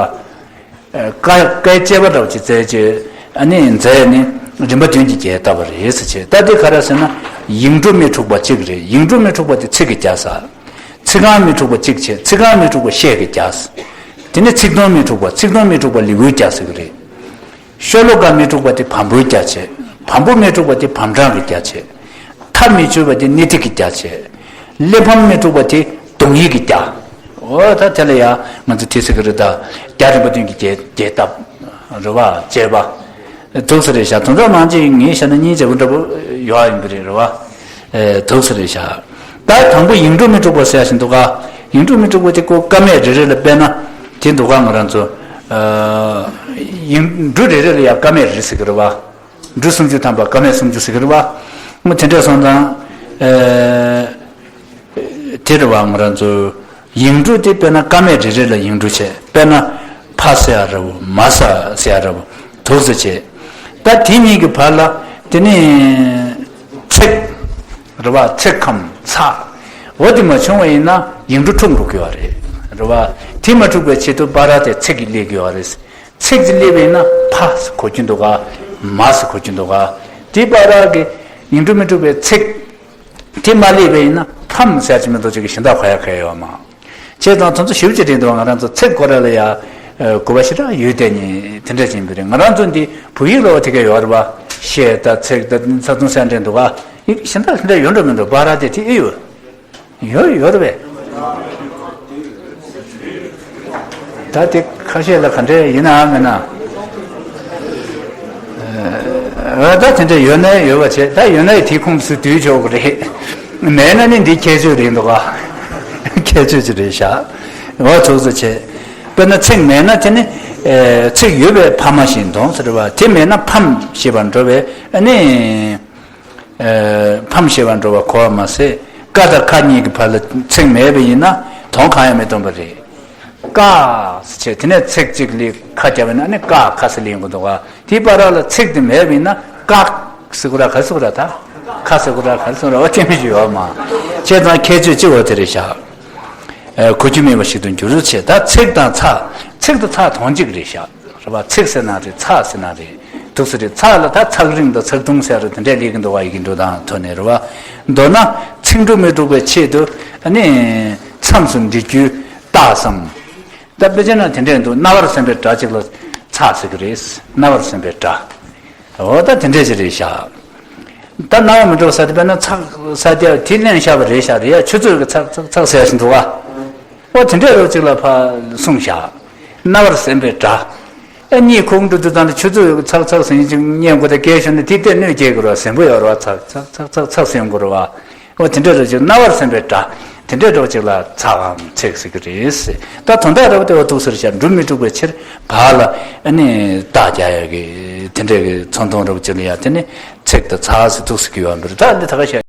བཀའ་བཀའི་བཅད་པ་འདྲ་པོ་ཅིག་བཙལ་བྱས་ཨ་ནི་མཛད་ནི་རིམ་པ་བདུན་གྱི་བརྒྱད་བཏབ་པ་རེད་ཟེར་བྱས། ད་དེ་ག་རེ་ཟེར་ན་ཡིག་འབྲུ་མི་འཁྲུགས་པ་གཅིག་རེད། ཡིག་འབྲུ་མི་འཁྲུགས་པ་དེ་ཚིག་གི་རྒྱ་ས། ཚིག་རྐང་མི་འཁྲུགས་པ་གཅིག་བྱས། ཚིག་རྐང་མི་འཁྲུགས་པ་ཤད་ཀྱི་རྒྱ། དེ་ནས་ཚིག་དོན་མི་འཁྲུགས་པ། ཚིག་དོན་མི་འཁྲུགས་པ་ལེའུའི་རྒྱ་ཟེར་གི་རེད། ཤོ་ལོ་ཀ་མི་འཁྲུགས་པ་དེ་བམ་པོའི་རྒྱ་བྱས། བམ་པོ་མི་འཁྲུགས་པ་དེ་བམ་གྲངས་ཀྱི་རྒྱ་བྱས། མཐའ་མི་ཆོད་པ་དེ་སྣེ་ཐིག་གི་རྒྱ་བྱས། གླེགས་བམ་མི་འཁྲུགས་པ་དེ་དོང་ཡིག་གི་རྒྱ། འོ་ད་དེ་ལ་ཡ་ང་ཚོ་དེ་ཟེར་གི་རེད། ད་རྒྱ་རིམ་པ་བདུན་གྱི་རྒྱས་རྒྱས་བཏབ་རེད་བ། བཅད་པ། འདུག་ས་རེད་ཤག་དོན་དག་མང་ཆེ་ངས་བཤད་ན་སྙིང་རྗེ་པོ་འདྲ་པོ་ཡོད་ཡིན་པ་རེད་རེད་བ། འདུག་ས་རེད་ཤག་ད་དང་པོ་ཡིག་འབྲུ་མི་འཁྲུགས་པ་ཟེར་ཡ་ཞིག་འདུག་ག་ཡིག་འབྲུ་མི་འཁྲུགས་པ་དེ་ཀོ་ཀ་མད་རེ་རེ་ལ་དཔེར་ན་དེ་འདུག་ག་ང་རང་ཚོ་ཡིག་འབྲུ་རེ་རེ་ལ་ཡ་ཀ་མད་རེ་རེ་ཟེར་གི་རེད་བ། འབྲུ་སུམ་ཅུ་ཐམ་པ་ཀ་མད་སུམ་ཅུ་ཟེར་གི་རེད་བ། ངོ་དེ་འདྲ་སོང་ཙང་། དེ་རེད་བ། ང་རང་ཚོ་ཡིག་འབྲུ་དེ་དཔེར་ན་ཀ་མད་རེ་རེ་ལ་ཡིག་འབྲུ་བྱས། དཔེར་ན་ཕ་ཟེར་ཡ་འདྲ་པོ། མ་ཟེར་ཡ་འདྲ་པོ། དུ་ཟེར་བྱས། ད་དེ་གཉིས་ཀྱི་བར་ལ་དེ་ནི་ཚེག་རེད་བ། ཚེག་གམ་ཚག་འོ་དེ་མ་བྱུང་བ་ཡིན་ན་ཡིག་འབྲུ་འཁྲུགས་འགྲོ་གི་ཡོད་རེད། རེད་བ། དེ་མ་འཁྲུགས་པའི་ཆེད་དུ་བྷ་ར་དེ་ཚེག་གིས་སླེབས་ཀྱི་ཡོད་རེད། ཚེག་དེ་སླེབས་པ་ཡིན་ན་ཕ་ཟེར་གོ་རྒྱུ་འདུག་ག་མ་ཟེར་གོ་རྒྱུ་འདུག་ག་དེ་བྷ་ར་གི་ཡིག་འབྲུ་མི་འཁྲུགས་པའི་ཚེག་དེ་མ་སླེབས་པ་ཡིན་ན་ཕམ་ཟེར་གྱི་མི་འདུག་ཅིག་གི་གཞན་དག་གོ་ཡ་ག་ཡོད་མ། བྱས་ཙང་དེ་ཚོ་ཞིབ་ཅིག་དྲན་འདུག་ང་རང་ཚོ་ཚེག་སྐོར་ལ་ཡ་གོ་བ་ཞེ་དྲག་ཡོད་དེ་ནི་དེ་འདྲ་ཅིག་ཡིན་པ་རེད། ང་རང་ཚོ་འདི་བོད་ཡིག་ལ་འོ་དེ་ག་ཡོད་རེད་བ། ཤད་ད་ཚེག་ད་ཚ་ཐུང་ཟེར་འདྲ་འདུག་ག་ཡིག་གཞན་དག་དེ་འདྲ་ཡོད་འགྲོ་མི་འདུག་བྷ་ར་དེ་དེ་ཨེ་ཡོད། ཡོད་ཡོད་རེད་པས། ད་དེ་ཁ་ཤས་ལ་ག་འདྲས་ཡིན་ནའང་མིན་ན། ཨ་ད་དེ་འདྲས་ཡོད་ན་ཡོད་པ་བྱས། ད་ཡོད་ན་དེའི་ཁོངས་སུ་བསྡུས་ཆོག་གི་རེད། མེད་ན་ནི་འདི་ཁྱད་ཆོས་རེད་འདུག་ག་ཁྱད་ཆོས་ཅིག་རེད་ཤག་འོ་ཚོགས་གཙོ་བྱས། དཔེར་ན་ཚེག་མེད་ན་དེ་ནི་ཚེག་ཡོད་པའི་ཕ་མ་ཞིག་འདོང་ཟེར་བ། དེ་མེད་ན་ཕམ་ཞེས་པར་འགྲོ་བས་ཨ་ནི། ཕམ་ཞེས་པར་འགྲོ་བ་གོ་བ་མ་ཟད། ཀ་དང་ཁ་གཉིས་ཀྱི་བར་ལ་ཚེག་མེད་པ་ཡིན་ན་དོན་གང་ཡང་མི་སྟོན་པ་རེད། ཀ་ཟེར་བྱས་དེ་ནས་ཚེག་གཅིག་ལས་ཁ་བརྒྱབ་པ་ཡིན་ན་ནི་ཀ་ཁ་ཟེར་ལེན་དགོས་འདུག་ག་དེའི་བར་ལ་ཚེག་དེ་མེད་པ་ཡིན་ན་ཀ་ཟེར་དགོས་ར་ག་ཟེར་དགོས་ར། ད་ཁ་ཟེར་དགོས་ར་ག་ཟེར་དགོས་ར། འོ་དེ་མི་ཞིག་ཡོད་མ། བྱས་ཙང་ཁྱད་ཆོས་གཅིག་འོ་དེ་རེད་ཤག་གོ་རྒྱུ་མེད་པ་ཞིག་ཏུ་འགྱུར་བྱས། ད་ཚེག་དང་ཚ། ཚེག་དང་ཚ་དོན་གཅིག་རེད་ཤག་རེད་བ། ཚེག་ཟེར་ན་རེད། ཚག་ཟེར་ན་རེད། འདུག་ས་རེད། ཚག་ལ་ད་ཚག་རིང་དང་ཚག་ཐུང་ཟེར་རེད། དེ་འདྲས་ལས་ཀྱི་འདུག་བ། ཡི་གེ་འབྲུ་དང་ཐོག་ནས་རེད་བ། མདོར་ན་ཚེག་འབྲུ་མི་འཁྲུགས་པའི་ཆེད་དུ་ཨ་ནི་མཚམས་སུ་འབྲི་རྒྱུའི་རྟགས་སམ། ད་དཔེ་ཆ་ན་དེ་འདྲས་འདུག་རྣ་བར་སོན་པའི་སྒྲ་གཅིག་ལ་ཚག་ཟེར་གི་རེད། རྣ་བར་སོན་པའི་སྒྲ། འོ་ད་དེ་འདྲས་ཅིག་རེད་ཤག་ད་རྣ་བར་མི་འགྲོ་ས་དེ་དཔེར་ན་ཚག་ས་དེ་དེ་ལེན་བཞག་པ་རེད་ཤག་རེད་ཡ། ཆུ་ཚོད་ཀྱི་ཚག་ཚག་ཚག་ཟེར་ཡ་ཞིག་འདུག་བ། ཨོ་དེ་འདྲས་རོ་གཅིག་ལ་ཕ་གསུངས་བཞག་རྣ་བར་སོན་པའི་སྒྲ། ཨ་གཉིད་ཁུག་འགྲོ་དུས་ཙམ་ལ་ཆུ་ཚོད་ཚག་ཚག་ཟིན་ཅིག་ཉན་དགོས་ད་སྐད་ཤོར་ནས་དེ་ལྟས་གནོད་སྐྱེལ་དགོས་ར། ཟིན་པོ་ཡོད་ར་བ། ཚག་ཚག་ཚག་ཚག་ཚག་ཟིན་དགོས་ར་བ། ཨོ་དེ་འདྲས་རོ་གཅིག་རྣ་བར་སོན་པའི་སྒྲ། དེ་འདྲས་རོ་གཅིག་ལ་ཚག་གམ་ཚེག་ཟེར་གི་རེད། ད་དོན་དག་ར་བ་དེ་བ་འདུག་ཟེར་བྱ་འབྲུ་མི་འཁྲུགས་པའི་ཕྱིར་བ་ལ་ཨ་ནི་རྟགས་རྒྱག་ཡ་གི་དེ་འདྲས་གི་ཚོན་མཐོང་ར་བ་གཅིག་ལ་ཡ་དེ་ནི་ཚེག་དང་ཚག་ཟེར་འདུག་ཟེར་གི་ཡོད་འདུག་ད་འདི་ད་ག་བཤད།